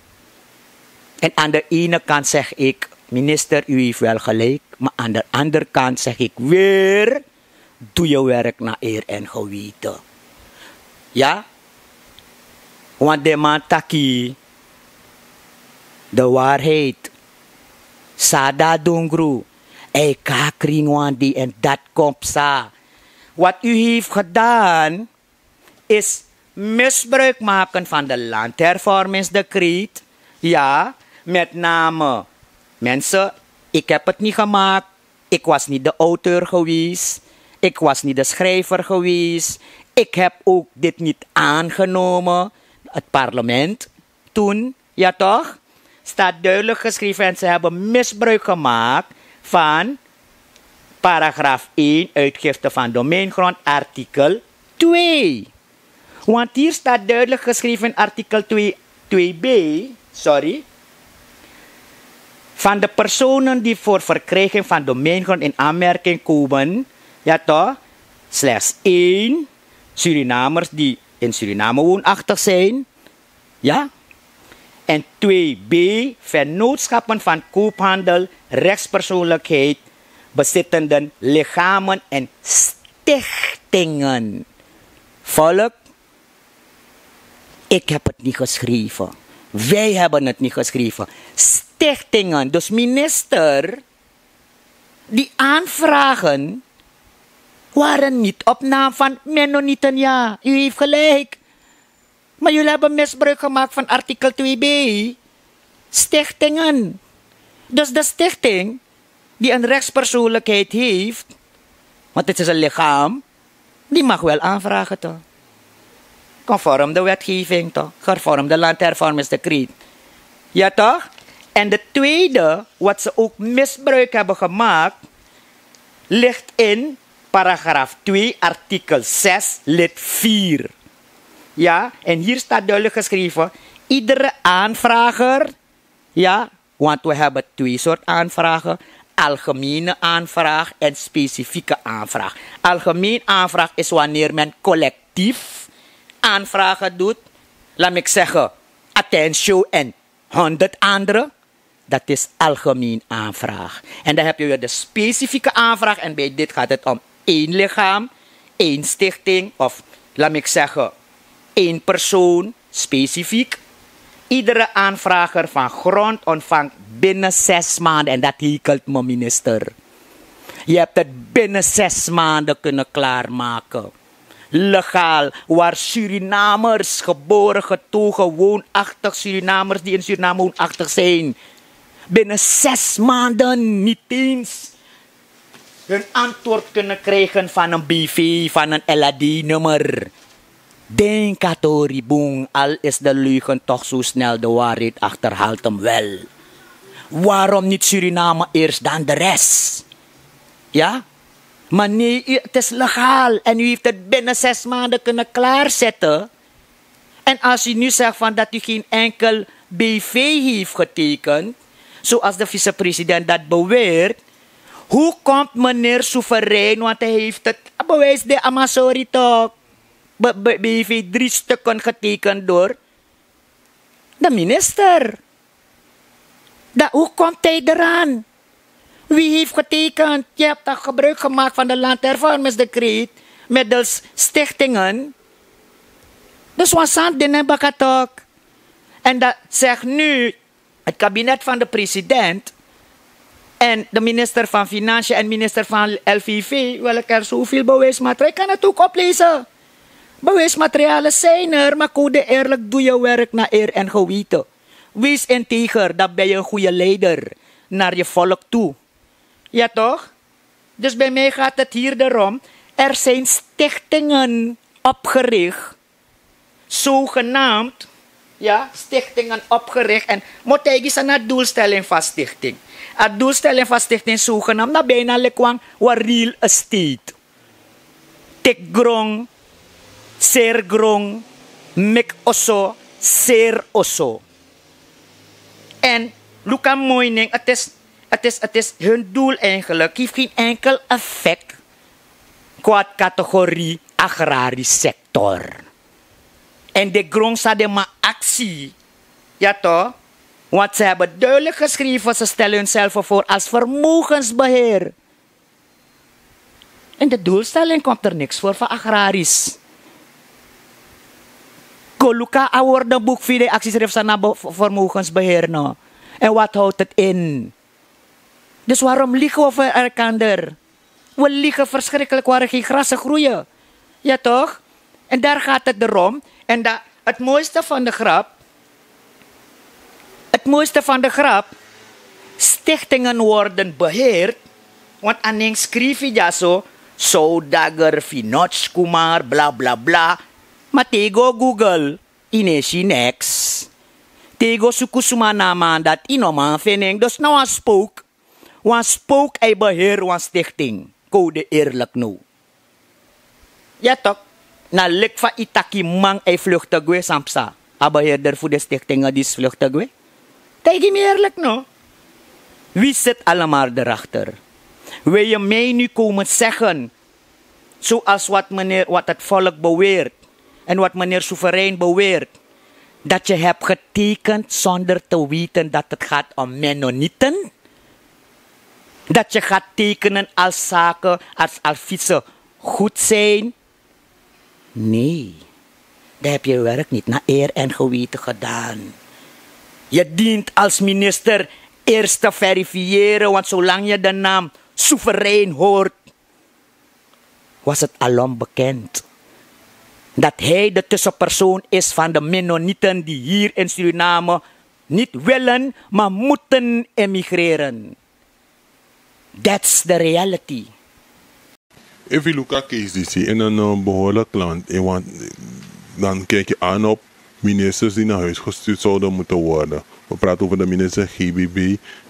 En aan de ene kant zeg ik, minister, u heeft wel gelijk, maar aan de andere kant zeg ik weer, doe je werk naar eer en geweten. Ja? Want de man taki de waarheid. Sada dungru. Hij kakring wan die en dat komt sa. Wat u heeft gedaan is misbruik maken van de landhervormingsdecreet. Ja, met name mensen, ik heb het niet gemaakt. Ik was niet de auteur geweest. Ik was niet de schrijver geweest. Ik heb ook dit niet aangenomen. Het parlement toen, ja toch? Staat duidelijk geschreven en ze hebben misbruik gemaakt van paragraaf één, uitgifte van domeingrond, artikel twee. Want hier staat duidelijk geschreven in artikel twee, twee b, sorry, van de personen die voor verkrijging van domeingrond in aanmerking komen, ja toch, slechts één, Surinamers die in Suriname woonachtig zijn, ja, En twee B, vennootschappen van koophandel, rechtspersoonlijkheid, bezittenden, lichamen en stichtingen. Volk, ik heb het niet geschreven. Wij hebben het niet geschreven. Stichtingen. Dus minister, die aanvragen waren niet op naam van Mennonieten. Ja, u heeft gelijk. Maar jullie hebben misbruik gemaakt van artikel twee B. Stichtingen. Dus de stichting die een rechtspersoonlijkheid heeft, want het is een lichaam, die mag wel aanvragen toch? Conform de wetgeving toch? Conform de landhervormingsdecreet. Ja toch? En de tweede, wat ze ook misbruik hebben gemaakt, ligt in paragraaf twee, artikel zes, lid vier. Ja, en hier staat duidelijk geschreven: iedere aanvrager, ja, want we hebben twee soorten aanvragen: algemene aanvraag en specifieke aanvraag. Algemeen aanvraag is wanneer men collectief aanvragen doet, laat ik zeggen, Attention en honderd andere. Dat is algemeen aanvraag. En dan heb je weer de specifieke aanvraag. En bij dit gaat het om één lichaam, één stichting of, laat ik zeggen, één persoon specifiek. Iedere aanvrager van grond ontvangt binnen zes maanden, en dat hekelt me, minister. Je hebt het binnen zes maanden kunnen klaarmaken. Legaal, waar Surinamers geboren, getogen, woonachtig, Surinamers die in Suriname woonachtig zijn, binnen zes maanden niet eens hun antwoord kunnen krijgen van een B V, van een L A D-nummer. Denk, Katoribung, al is de leugen toch zo snel, de waarheid achterhaalt hem wel. Waarom niet Suriname eerst, dan de rest? Ja? Maar nee, u- het is legaal en u heeft het binnen zes maanden kunnen klaarzetten. En als u nu zegt van dat u geen enkel B V heeft getekend, zoals de vicepresident dat beweert, hoe komt meneer Soeverein, want hij heeft het bewijs de Amasori toch, be- be- B V drie stukken getekend door de minister. Dan, hoe komt hij eraan? Wie heeft getekend? Je hebt toch gebruik gemaakt van de landhervormingsdecreet middels stichtingen. Dus wan sani de na en baka toch. En dat zegt nu het kabinet van de president en de minister van Financiën en minister van L V V, wil ik er zoveel bewijsmateriaal. Ik kan het ook oplezen. Bewijsmaterialen zijn er, maar code eerlijk, doe je werk naar eer en geweten. Wees integer, dan ben je een goede leider naar je volk toe. Ja toch? Dus bij mij gaat het hier erom, er zijn stichtingen opgericht, zogenaamd, ja, stichtingen opgericht. En moet hij die zijn doelstelling van stichting. Het doelstelling van stichting zogenaamd, na bijna lekwang, wat real estate. Tik grong, ser grong, mik oso, ser oso. En look aan mooi ning, het is, het is, het is hun doel eigenlijk, heeft geen enkel effect qua categorie agrarisch sector. En de grond staat in mijn actie. Ja toch? Want ze hebben duidelijk geschreven, ze stellen hunzelf voor als vermogensbeheer. In de doelstelling komt er niks voor van agrarisch. Go luka a woordenboek fi de actieschrift sana vermogensbeheer no. En wat houdt het in? Dus waarom liegen we voor elkander? We liegen verschrikkelijk, waar er geen grassen groeien. Ja toch? En daar gaat het erom. En da, het mooiste van de grap, het mooiste van de grap, stichtingen worden beheerd. Want aning schrijf je ja zo, Saudagar, Finot Kumar, bla bla bla. Maar te go Google, ine si niks. Te go sukusuma na man dat ino man fening. Dus na wan spook. Wan spook hij beheer wan stichting. Code eerlijk no. Ja toch? Na lik van itaki man hij vluchtig gwe sampsa. A beheerder voor de stichtingen die vluchtig gwe. Tegen me eerlijk no. Wie zit allemaal erachter? Wil je mij nu komen zeggen, zoals wat, meneer, wat het volk beweert en wat meneer Soeverein beweert, Dat je hebt getekend zonder te weten dat het gaat om Mennonieten? Dat je gaat tekenen als zaken, als, als fietsen goed zijn? Nee, dan heb je je werk niet naar eer en geweten gedaan. Je dient als minister eerst te verifiëren, want zolang je de naam soeverein hoort, was het alom bekend dat hij de tussenpersoon is van de Mennonieten die hier in Suriname niet willen, maar moeten emigreren. That's the reality. Efu yu luku a case disi in een behoorlijk land, dan kijk je aan op ministers die naar huis gestuurd zouden moeten worden. We praten over de minister G B B.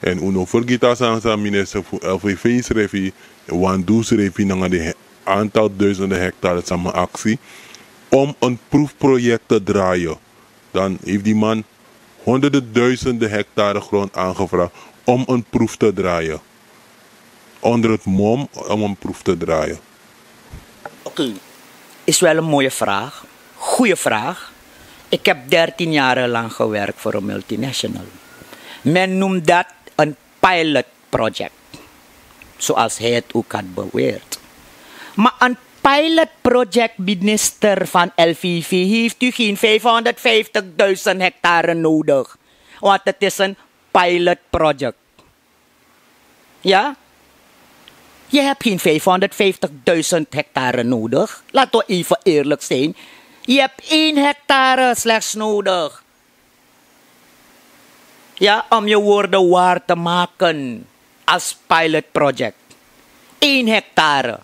En Uno Fergita Sansa, minister voor L V V, schreef hij, Wandu schreef hij, nanga de aantal duizenden hectare samen actie om een proefproject te draaien. Dan heeft die man honderden duizenden hectare grond aangevraagd om een proef te draaien. Onder het mom om een proef te draaien. Oké, is wel een mooie vraag. Goeie vraag. Ik heb dertien jarenlang gewerkt voor een multinational. Men noemt dat een pilot project. Zoals hij het ook had beweerd. Maar een pilot project, minister van L V V, heeft u geen vijfhonderdvijftigduizend hectare nodig. Want het is een pilot project. Ja? Je hebt geen vijfhonderdvijftigduizend hectare nodig. Laten we even eerlijk zijn. Je hebt één hectare slechts nodig. Ja, om je woorden waar te maken als pilot project. Eén hectare.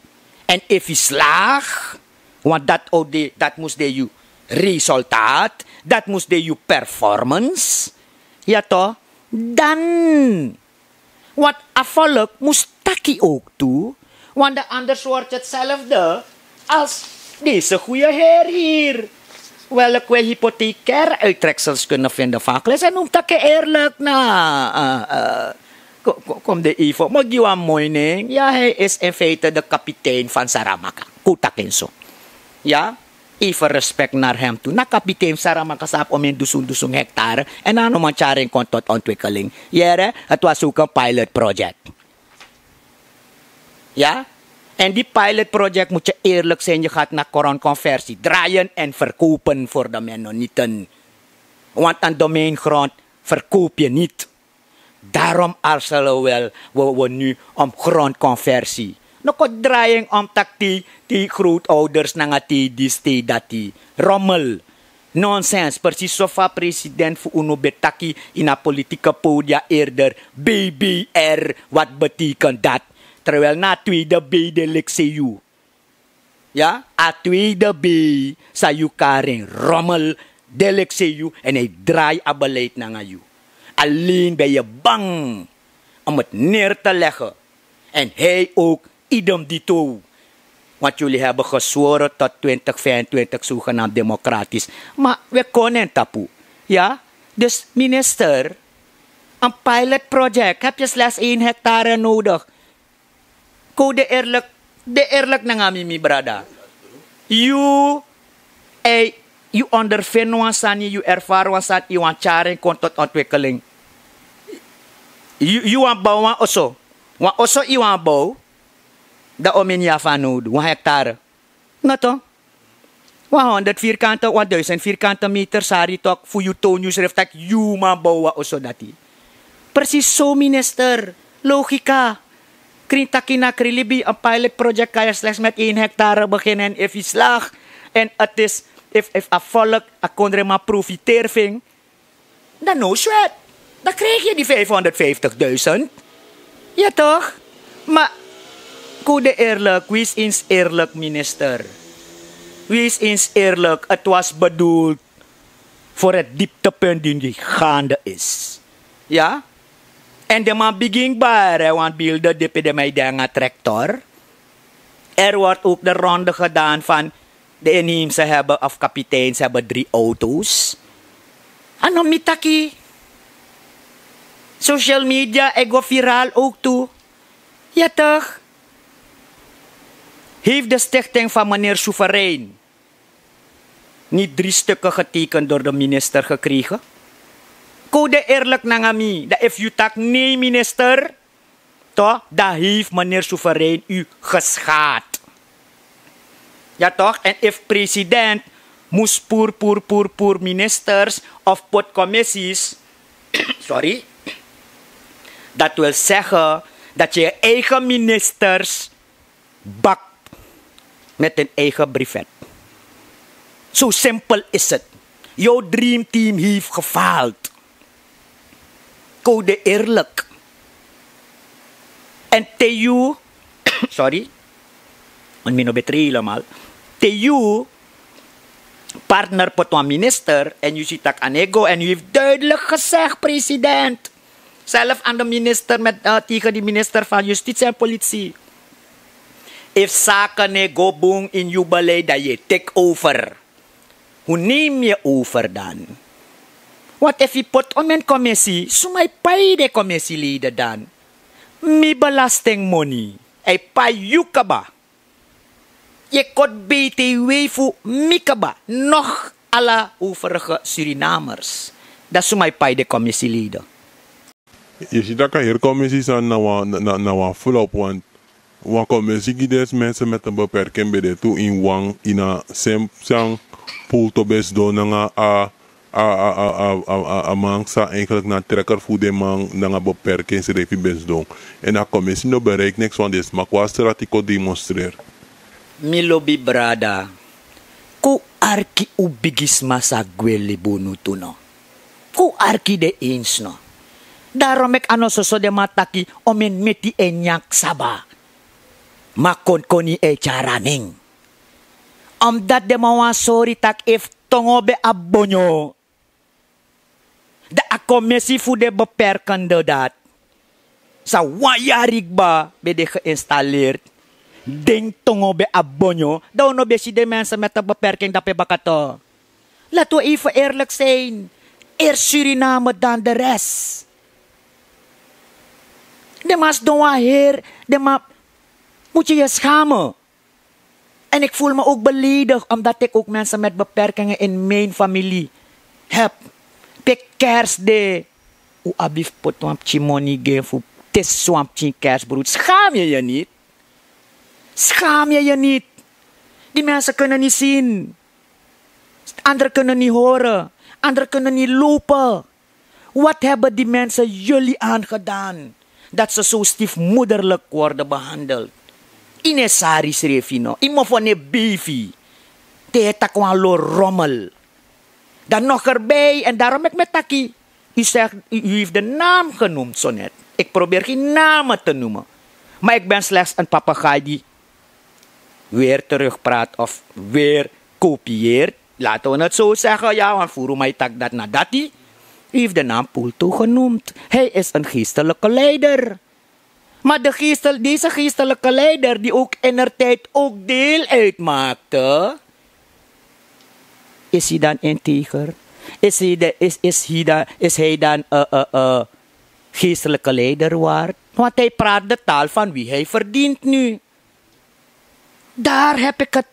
En if je slaag, want dat, ook de, dat moest de je resultaat, dat moest de je performance. Ja toch? Dan. Want a volk moest taki ook toe. Want de anders wordt hetzelfde als deze goede heer hier. Welke wij hypothecaire uittreksels kunnen vinden van Gles. En noemt dat eerlijk na. Kom de Ivo, moet je een mooi name. Ja, hij is in feite de kapitein van Saramaka. Kotakinso. Ja? Even respect naar hem toe. Na kapitein Saramaka sabi om in dusun dusun hectare. En dan no man tyari en kon tot ontwikkeling. Yere, het was ook een pilot project. Ja? En die pilot project, moet je eerlijk zijn, je gaat naar grondconversie. Draaien en verkopen voor de Mennonieten. Want een domeingrond verkoop je niet. Daarom arzelen we wel, we, we nu om grondconversie. No kon draaiing om taki, ti grootouders nanga ti dis ti dati. Rommel. Nonsens, precies so fa president fu unu ben taki in a politieke podia eerder, B B R, wat betekent dat? Terwijl na tweede B de Lexeu. Ja, a tweede B, san yu kari en, Rommel, de Lexeu, en hij draai a beleid nanga yu. Alleen ben je bang om het neer te leggen. En hij ook, idem dito. Want jullie hebben gezworen tot twintig vijfentwintig zogenaamd democratisch. Maar we konden tapu. Ja? Dus minister, een pilot project, heb je slechts één hectare nodig. Ko de eerlijk, de eerlijk nanga mi, mi brada. Yu, ei, yu ondervind wan sani, yu ervaar wan sani, yu wan tyari en kon tot ontwikkeling. Yu, yu wan bouw wan oso. Wan oso yu wan bouw. Dan omeni ya fu a nodu, wan hectare. No to? Wan honderd vierkante, wan duizend vierkante meter sari tok fu yu toon yu sref taki yu man bouw wan oso dati. Precies so, minister. Logica. Krin taki na krin libi, een pilot project kan je slechts met één hectare beginnen. En if je slaagt, en het is, if, if a volk, a kondreman profiteer ving, dan no sweat. Dan krijg je die vijfhonderdvijftigduizend. Ja toch? Maar, koede eerlijk, wees eens eerlijk, minister. Wees eens eerlijk, het was bedoeld voor het dieptepunt die nu gaande is. Ja? En de man begin bare, want beelden dipi de mij denga tractor. Er wordt ook de ronde gedaan van de inheemse hebben of kapiteins hebben drie auto's. Ano mi taki. Social media, e go viraal ook toe. Ja toch? Heeft de stichting van meneer Soeverein Niet drie stukken getekend door de minister gekregen? Code eerlijk nanga mi, dan if you tak nee minister, toch, dan heeft meneer Soeverein u geschaad. Ja toch? En if president moest poer, poer, poer, poer ministers of potcommissies, sorry, dat wil zeggen dat je je eigen ministers bakt met een eigen brevet. Zo simpel is het. Jouw dreamteam heeft gefaald. Code eerlijk. En te you, sorry, want mi no betri helemaal. Te you partner pot wan minister en you ziet dat aan ego en u heeft duidelijk gezegd, president, zelf aan de minister met, eh, tegen die minister van Justitie en Politie. If zaken niet go boom in uw beleid, dan je tik over. Hoe neem je over dan? Wat if je pot om een commissie, sumai pai de commissieleden dan? Mi belastingmoney. Hij pai you kaba. Je kot B T W voor mi kaba. Nog alle overige Surinamers. Dat sumai pai de commissieleden. Yu si tak' a heri komisi sani na wan, na, na, na wan flop, want wan komisi gi disi mensen met een beperking ben de tu in wan, ini a sem san pulto ben sidon nanga a, a, a, a, a, a, a man san eigenlijk na trekker fu den man nanga beperking srefi ben sidon. En a komisi no bereik niks, want den sma kon a strati kon demonstreer. Mi lobi brada, kon arki un bigisma sa gwe libi unu tu no. Kon arki den eens no. Daarom meki a no soso den man taki, omen meti e nyan ksaba, ma konkoni e tyari a nen. Omdat den man wani sori tak' efu tongo ben abi bonyo, dan a komisi fu den beperkende dati san wan yari kba ben de geïnstalleerd, den tongo ben abi bonyo, dan un no ben si den mensen met een beperking dape baka to. Laten we even eerlijk zijn. Eerst Suriname, dan de rest. Den man sidon wan heri, den man, moet je je schamen. En ik voel me ook beledigd, omdat ik ook mensen met beperkingen in mijn familie heb. Pe kerst de, un abi fu poti wan pikin moni gi en fu tesi wan pikin kerstbrood. Schaam je je niet? Schaam je je niet? Die mensen kunnen niet zien. Anderen kunnen niet horen. Anderen kunnen niet lopen. Wat hebben die mensen jullie aangedaan, dat ze zo stiefmoederlijk worden behandeld? Yu no e sari srefi no, yu mofo no e beifi. Te yu e taki wan lo rommel. Dan nog erbij, en daarom meki mi e taki, u zegt, u, u heeft de naam genoemd zo net. Ik probeer geen namen te noemen. Maar ik ben slechts een papegaai die weer terugpraat of weer kopieert. Laten we het zo zeggen, ja, want furu mai taki dati na dati. U heeft de naam Pulto genoemd. Hij is een geestelijke leider. Maar de geestel-, deze geestelijke leider, die ook indertijd ook deel uitmaakte, is hij dan integer? Is hij, de, is, is hij dan, is hij dan eh, eh, eh, geestelijke leider waard? Want hij praat de taal van wie hij verdient nu. Daar heb ik het.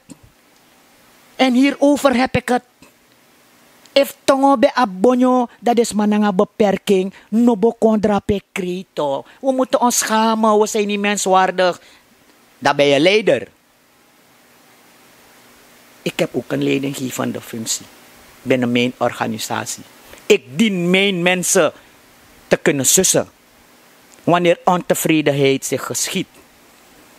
En hierover heb ik het. Efu tongo ben abi bonyo, dan den sma nanga beperking no bo kon drape kreito. We moeten ons schamen, we zijn niet menswaardig. Dan ben je leider. Ik heb ook een leidinggevende functie binnen mijn organisatie. Ik dien mijn mensen te kunnen sussen wanneer ontevredenheid zich geschiet.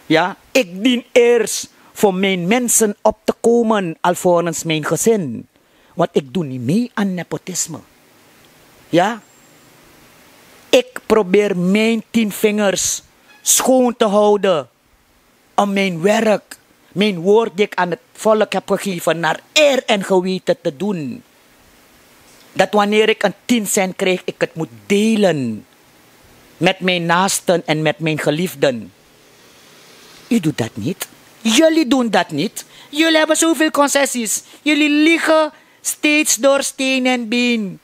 Ja, ik dien eerst voor mijn mensen op te komen, alvorens mijn gezin. Want ik doe niet mee aan nepotisme. Ja, ik probeer mijn tien vingers schoon te houden om mijn werk, mijn woord die ik aan het volk heb gegeven, naar eer en geweten te doen. Dat wanneer ik een tien cent krijg, ik het moet delen met mijn naasten en met mijn geliefden. U doet dat niet. Jullie doen dat niet. Jullie hebben zoveel concessies. Jullie liegen steeds door steen en been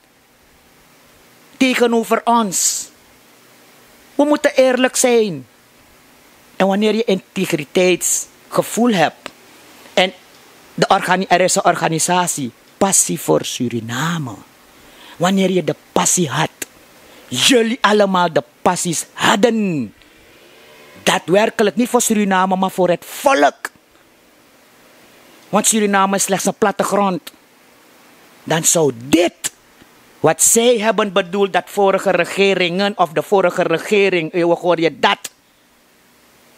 tegenover ons. We moeten eerlijk zijn. En wanneer je integriteitsgevoel hebt en de organi-, er is een organisatie, passie voor Suriname. Wanneer je de passie had, jullie allemaal de passies hadden. Daadwerkelijk niet voor Suriname, maar voor het volk. Want Suriname is slechts een plattegrond. Dan zou dit, wat zij hebben bedoeld, dat vorige regeringen of de vorige regering, eh, we hoor je dat,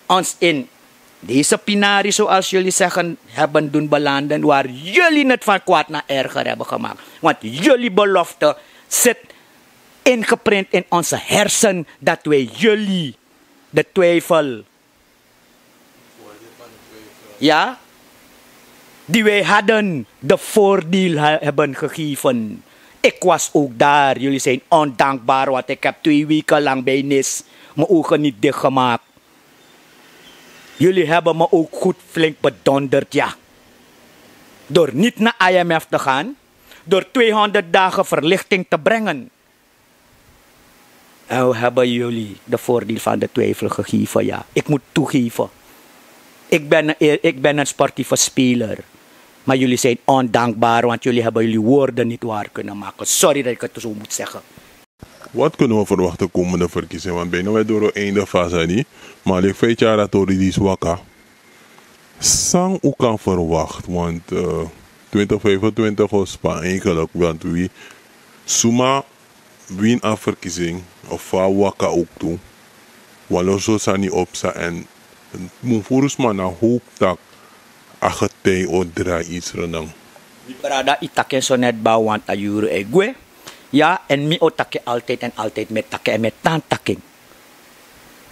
ons in deze pinarie, zoals jullie zeggen, hebben doen belanden, waar jullie het van kwaad naar erger hebben gemaakt. Want jullie belofte zit ingeprint in onze hersen, dat wij jullie de twijfel, ja, die wij hadden, de voordeel ha- hebben gegeven. Ik was ook daar. Jullie zijn ondankbaar, want ik heb twee weken lang bij nis mijn ogen niet dichtgemaakt. Jullie hebben me ook goed flink bedonderd, ja. Door niet naar I M F te gaan, door tweehonderd dagen verlichting te brengen. En we hebben jullie de voordeel van de twijfel gegeven, ja. Ik moet toegeven. Ik ben, een- ik ben een sportieve speler. Maar jullie zijn ondankbaar, want jullie hebben jullie woorden niet waar kunnen maken. Sorry dat ik het zo moet zeggen. Wat kunnen we verwachten komende verkiezingen? Want bijna wij door het einde fase, niet? Maar ik weet ja dat Tori die is waka. San u kan verwacht, want eh, twintig vijfentwintig o spa eigenlijk, want wi suma win a verkiezing of fa waka ook tu, wan lo so sani opsa en mun furu sma na hoop tak a getij o drai its renang. Mi brada, i taki en so net ba, want a yuru e gwe. Ya, en mi o taki altijd en altijd mi e taki en mi e tan taki en.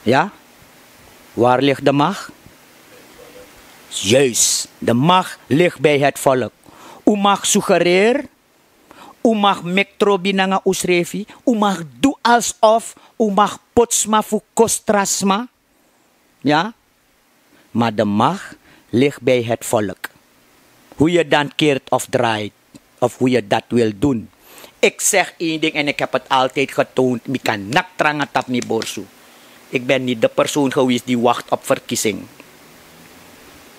Ja? Waar ligt de macht? Juist, de macht ligt bij het volk. U mag suggereer, u mag meki trobi nanga usrefi, u mag du alsof, u mag poti sma fu kostra sma. Ja? Maar de macht ligt bij het volk. Hoe je dan keert of draait, of hoe je dat wil doen. Ik zeg één ding en ik heb het altijd getoond. Mi kan naki tranga tapu mi borsu. Ik ben niet de persoon geweest die wacht op verkiezing.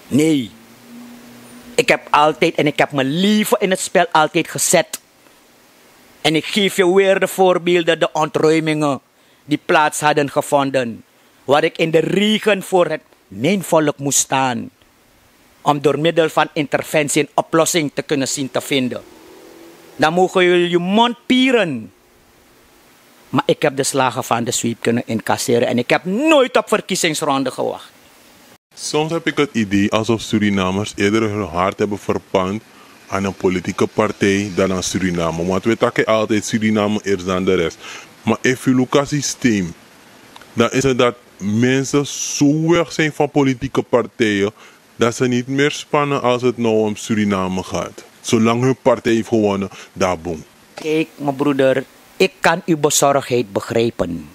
Nee. Ik heb altijd en ik heb mijn leven in het spel altijd gezet. En ik geef je weer de voorbeelden, de ontruimingen die plaats hadden gevonden, waar ik in de regen voor het, mijn volk moest staan, om door middel van interventie een oplossing te kunnen zien te vinden. Dan mogen jullie je mond pieren. Maar ik heb de slagen van de zweep kunnen incasseren en ik heb nooit op verkiezingsronde gewacht. Soms heb ik het idee alsof Surinamers eerder hun hart hebben verpand aan een politieke partij dan aan Suriname. Want we takken altijd Suriname eerst dan de rest. Maar if you look at systeem, dan is het dat mensen zo weg zijn van politieke partijen dat ze niet meer spannen als het nou om Suriname gaat. Zolang hun partij heeft gewonnen, daar boem. Kijk, mijn broeder, ik kan uw bezorgdheid begrijpen.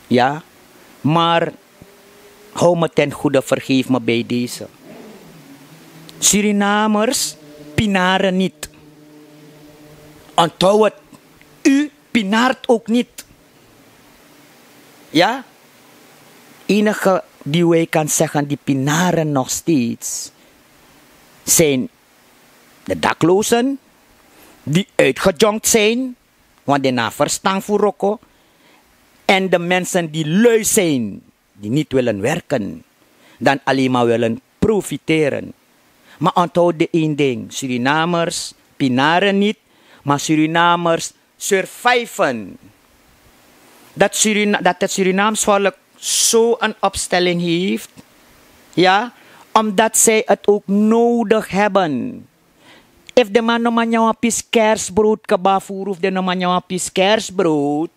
Ja, maar hou me ten goede, vergeef me bij deze. Surinamers pinaren niet. Onthoud het, u pinaart ook niet. Ja? Enige die wij kan zeggen die pinaren nog steeds zijn de daklozen, die uitgejonkt zijn, want die na verstand voor roko, en de mensen die lui zijn, die niet willen werken, dan alleen maar willen profiteren. Maar onthoud de één ding, Surinamers pinaren niet, maar Surinamers surviven. Dat, Surina dat het Surinaams volk zo'n opstelling heeft, ja, omdat zij het ook nodig hebben. If de man no man nyan wan pisi kerstbrood kaba furu, of de no man nyan wan pisi kerstbrood,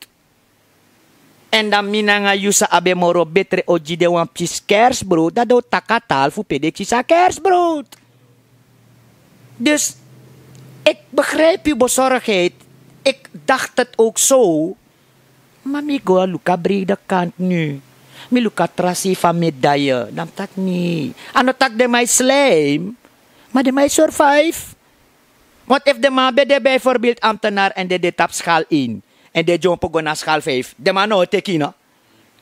en dan mi nanga yu sa abi moro betre o gi den wan pisi kerstbrood, dan den o taki a taal fu pe den kisi a kerstbrood. Dus ik begrijp uw bezorgdheid. Ik dacht het ook zo. Ma mi go a luku a brede kant nu. Mi luku a tra sei fu a medaille, dan mi taki nei. A no taki den man e slijm, ma den man e survive. Want efu den man ben de bijvoorbeeld ambtenaar en den de tapu skal één, en den dyompo go na skal vijf, den man no o teki, no?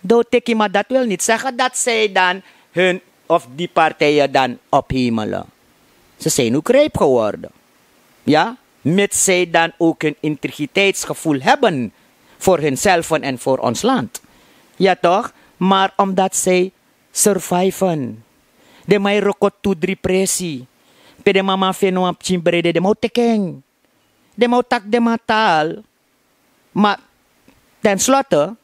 Den o teki, maar dat wil niet zeggen dat zij dan hun of die partijen dan ophemelen. Ze zijn ook rijp geworden. Ja, mits zij dan ook hun integriteitsgevoel hebben voor hunzelf en voor ons land. Ja toch? Maar omdat zij surviven, den man e roko tu dri presi. Pe den mama feni wan pikin brede, den man o teki en. Den man o taki den man taal. Maar tenslotte,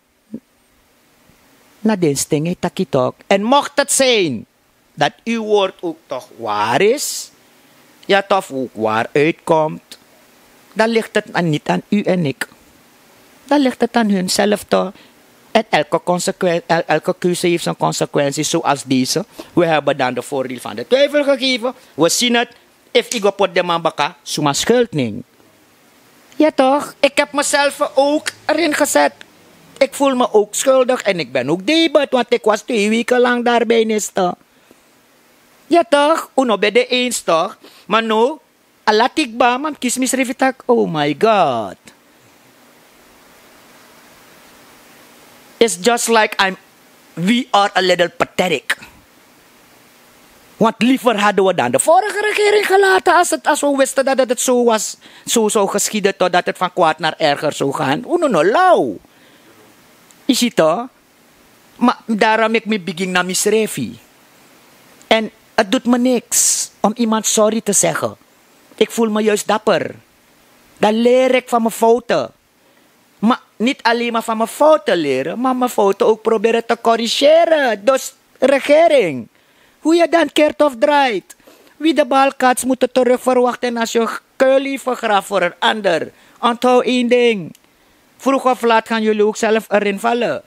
na den sten e taki tok. En mocht het zijn dat uw woord ook toch waar is, ja, toch ook waar uitkomt, dan ligt het aan, niet aan u en ik. Dan ligt het aan hunzelf toch. En elke, consequen- el- elke keuze heeft zijn consequenties, zoals deze. We hebben dan de voordeel van de twijfel gegeven. We zien het. If ik go pot de man baka, suma schuld ning. Ja toch? Ik heb mezelf er ook erin gezet. Ik voel me ook schuldig en ik ben ook debet, want ik was twee weken lang daarbij niste. Ja toch? Uno ben de eens toch? Maar no, alatikba, mam kies misrefi tak. Oh my God. It's just like I'm, we are a little pathetic. Want liever hadden we dan de vorige regering gelaten als, het, als we wisten dat het zo was, zo zou geschieden, totdat het van kwaad naar erger zou gaan. Uno no lau. Is het toch? Maar daarom ik me begin naar misrefi. En het doet me niks om iemand sorry te zeggen. Ik voel me juist dapper. Dan leer ik van mijn fouten. Maar niet alleen maar van mijn fouten leren, maar mijn fouten ook proberen te corrigeren. Dus regering, hoe je dan keert of draait, wie de balkats moeten terug verwachten als je kuil vergraaft voor een ander. Onthoud één ding. Vroeg of laat gaan jullie ook zelf erin vallen.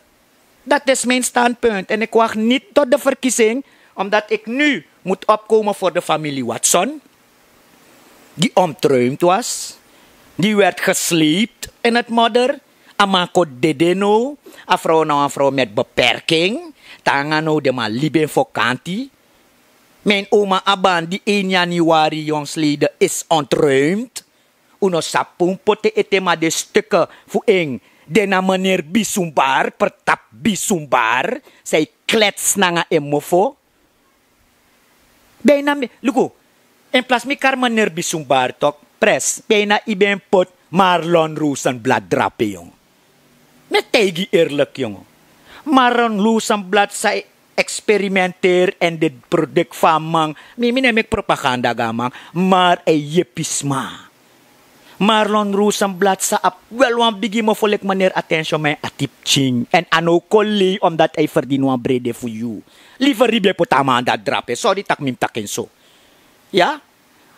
Dat is mijn standpunt. En ik wacht niet tot de verkiezing, omdat ik nu moet opkomen voor de familie Watson, die ontruimd was, die werd gesleept in het modder. A man kon dede no, a vrouw na wan vrouw met beperking, tanga no de man libi en fokanti. Mijn oma Aban, die één januari jongsleden is ontruimd. Uno sapun pote ete ma de stukken fu en. Den na meneer Bisumbar, Pertap Bisumbar, zij klets nanga en mofo. Bijna mi, luku, in plaats mi kar meneer Bisumbar tok, pres, bijna i ben pot Marlon Rosenblad drape, jong. Mi e taigi yu eerlijk, jong. Marlon Rosenblad sa experimenteer en dit product van man. Mi, mi no e meki propaganda gi a man, maar hij yepi sma. Marlon Rosenblad sa abi wel wan bigi mofo leki meneer Attention, maar a tipi pikin. En a no kon lei omdat hij verdien wan brede fu yu. Liever ribi e poti a man dati drape. Sorry tak' mi mus taki en so. Ya?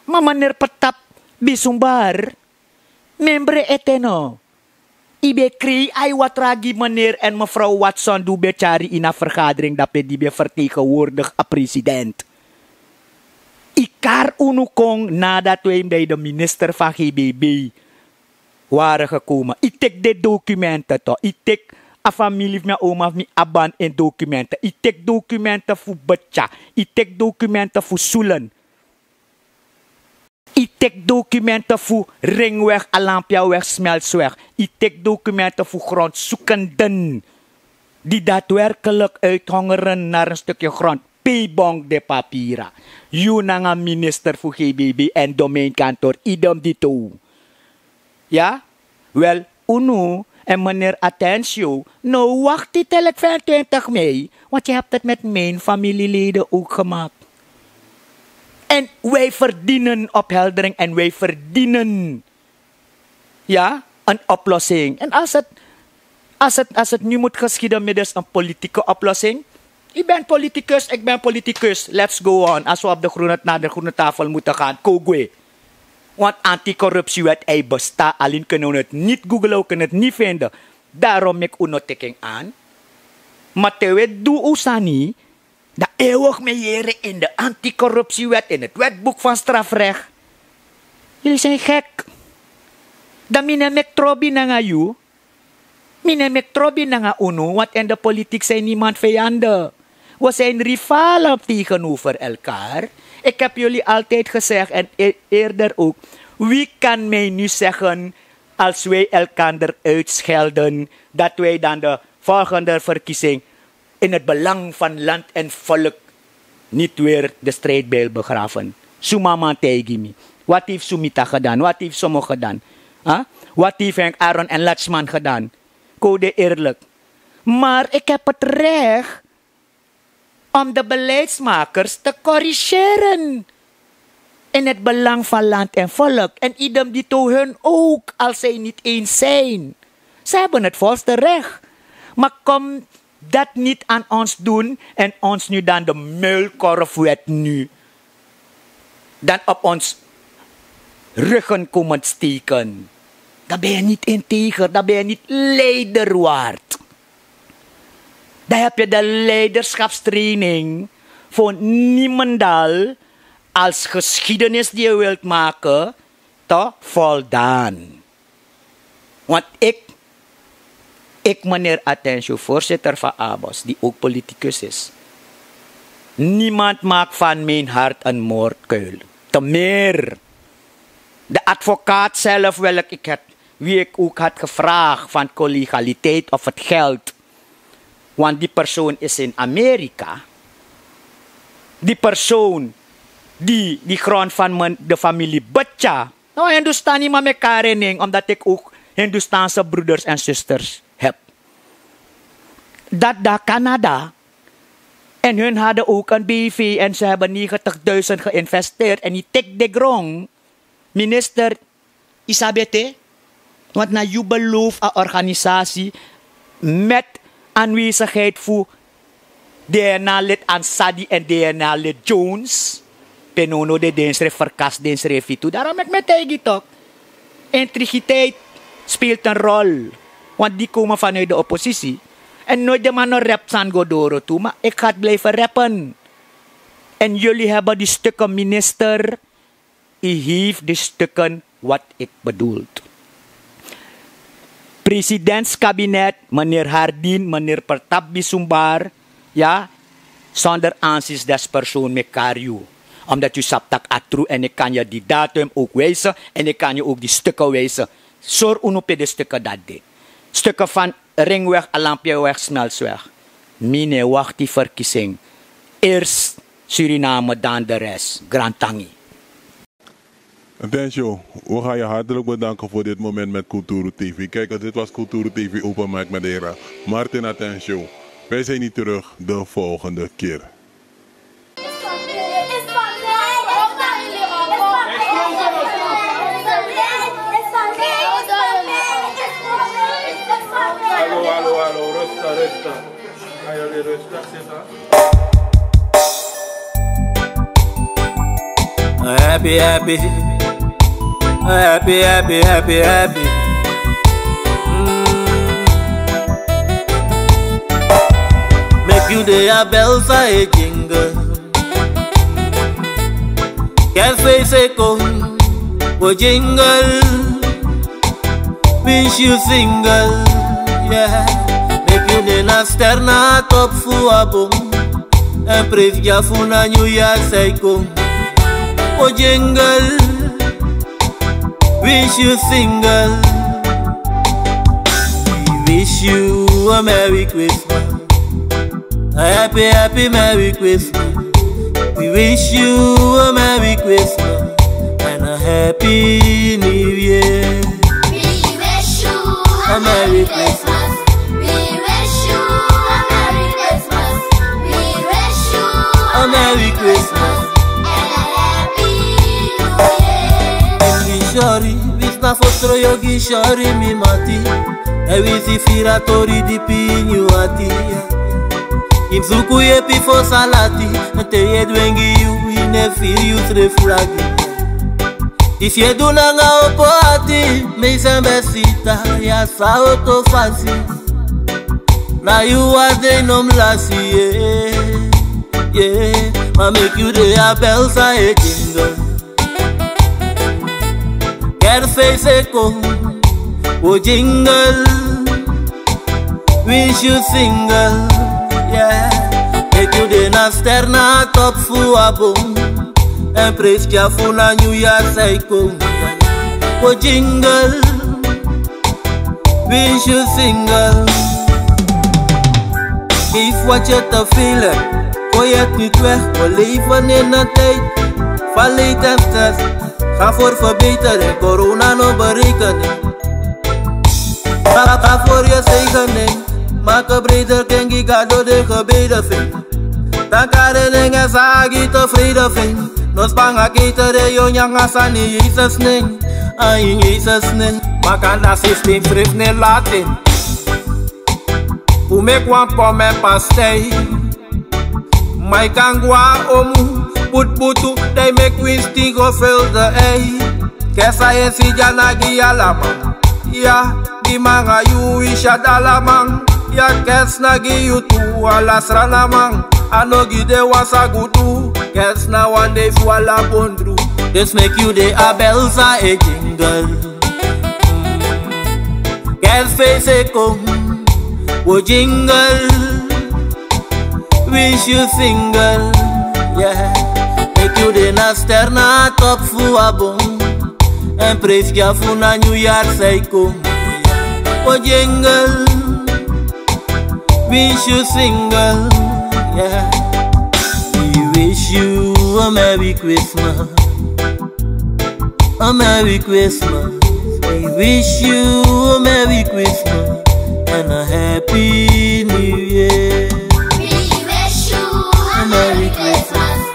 Ma meneer Pertap Bisumbar, membre ete no. I ben krei aiwatra gi meneer en mevrouw Watson di un ben tyari ini a vergadering dape di ben vertegenwoordig a president. I kari unu kon nadat wij bij de minister van G B B waren gekomen. I teki den documenten toch. I teki a familie fu mi, a oma fu mi, Aban, en documenten. I teki documenten fu Betya. I teki documenten fu Sulen. I teki documenten fu Ringweg, Alampiaweg, Smeltsweg. I teki documenten fu grondzoekenden die daadwerkelijk uithongeren naar een stukje grond. Pei bong de papira. Yu nanga minister fu G B B en domeinkantoor, idem dito. Ya? Wel, unu en meneer Atensio, no wakti tel ik vijfentwintig mei, want je hebt het met mijn familieleden ook gemaakt. En wij verdienen opheldering en wij verdienen, ja, een oplossing. En als het, als het, als het nu moet geschieden middels een politieke oplossing, u bent politicus, ik ben politicus, let's go on. Als we op de groene, naar de groene tafel moeten gaan, kogwe. Want anticorruptiewet, hij bestaat. Alleen kunnen we het niet googlen, we kunnen het niet vinden. Daarom meki unu no teki en aan. Maar te we du usani, dan eeuwig me yere in de anticorruptiewet, in het wetboek van strafrecht. Jullie zijn gek. Dan mi no e meki trobi nanga yu. Mi no e meki trobi nanga unu, want in de politiek zijn niemand vijanden. We zijn rivalen tegenover elkaar. Ik heb jullie altijd gezegd, en e- eerder ook, wie kan mij nu zeggen, als wij elkander uitschelden, dat wij dan de volgende verkiezing in het belang van land en volk niet weer de strijdbijl begraven? Suma man taigi mi. Wat heeft Sumita gedaan? Wat heeft Somo gedaan? Wat heeft Henk Aaron en Latsman gedaan? Code eerlijk. Maar ik heb het recht om de beleidsmakers te corrigeren in het belang van land en volk. En idem dito hun ook, als zij niet eens zijn. Ze hebben het volste recht. Maar kom dat niet aan ons doen en ons nu dan de muilkorfwet nu dan op ons ruggen komen steken. Dan ben je niet integer, dan ben je niet leider waard. Dan heb je de leiderschapstraining voor niemendal als geschiedenis die je wilt maken te voldaan. Want ik, ik meneer Atensio, voorzitter van ABOS, die ook politicus is. Niemand maakt van mijn hart een moordkuil. Te meer, de advocaat zelf, welk ik het, wie ik ook had gevraagd van collegialiteit of het geld. Want die persoon is in Amerika. Die persoon die die grond van mijn, de familie Betja. Nou, Hindustani, maar mekaar in één, omdat ik ook Hindustaanse broeders en zusters heb. Dat daar Canada. En hun hadden ook een B V en ze hebben negentigduizend geïnvesteerd. En die tik de grond. Minister, isabete, want na yu beloof a organisatie met aanwezigheid voor D N A-lid Ansadi en D N A-lid Jones. Penono de densre verkas densre fitu. Daarom ik met tegen toch. Integriteit speelt een rol. Want die komen vanuit de oppositie. En nooit de man no rap san go doro toe, maar ik ga het blijven rappen. En jullie hebben die stukken minister. U heeft de stukken wat ik bedoeld. Presidentskabinet, meneer Hardin, meneer Pertap Bisumbar, ja, zonder aanzien despersoon mekaar yu. Omdat u saptak atru en ik kan je die datum ook wijzen en ik kan je ook die stukken wijzen. Sor unu pe de stukken dat de. Stukken van Ringweg, Alampiaweg, Smelsweg. Mine, wacht die verkiezing. Eerst Suriname, dan de rest. Grantangi. Atensio, we gaan je hartelijk bedanken voor dit moment met Kulturu T V. Kijkers, dit was Kulturu T V Open Mic met de heren Martin Atensio. Wij zijn niet terug de volgende keer. Hallo, hallo, hallo, rustig, rustig. Happy, happy. Happy, happy, happy, happy. Mm. Make you dey a belsa e jingle. Kerstfeest e kon, go jingle. Wish you single, yeah. Make you de na ster na top fu a bom. En prijs ya fu na New Year sai kon. O jingle, wish you single. We wish you a Merry Christmas. A happy, happy Merry Christmas. We wish you a Merry Christmas and a Happy New Year. We wish you a Merry Christmas. We wish you a Merry Christmas. We wish you a Merry Christmas and a Happy New Year. Wi sorry, wi sna fosro yogi sorry mi mati. E wi si fira tori di pinyu ati. Yu mus luku yepi fosi a lati. Te yu e dwengi yu, yu no e firi yusrefi lagi. Disi yu e du nanga opo ati. Mi sembe sita, ya sa oto fasi. Na yu a dei no mus lasi, yeah, yeah. Ma meki yu de a belsa e jingle. Kerstfeest e kon, o jingle. Wish you single, yeah. Make you de na ster na top fu a bom. En prijs ya fu na New Year sai kon. O jingle. Wish you single. Geef wat je te veel hebt, gooi het niet weg. We leven in een tijd van leed en stress. Ga voor verbetering, corona no berekening. Ga voor je zegening, maak een breder kring, Gado de gebeden vindt. Dan kan de dingen zagi tevreden vindt. No spanga keten de yo nyanga sani Jesus ning. A in Jesus ning. Makanda systeem schrift ne Latin. Fu meki wan pom en pastei. Ma yu kan go na omu, butubutu, dan yu meki winsi, go felde ei. Kerst a yesi dya na gi yu alaman. Ya, gi mi nanga yu winsi a dalaman. Ya, kerst na gi yu tu, ala Sranan man. A no gi den wan san gudu. Kerst na wan dei fu ala bondru. Dus meki yu de a belsa e jingle. Kerstfeest e kon, wo jingle. Winsi yu single, yeah. Meki yu de na ster na a top fu a bon. En prijs dya fu na New Year san e kon. Wo jingle. Winsi yu single, yeah. We wish you a Merry Christmas. A Merry Christmas. We wish you a Merry Christmas and a Happy New Year. We wish you a Merry Christmas.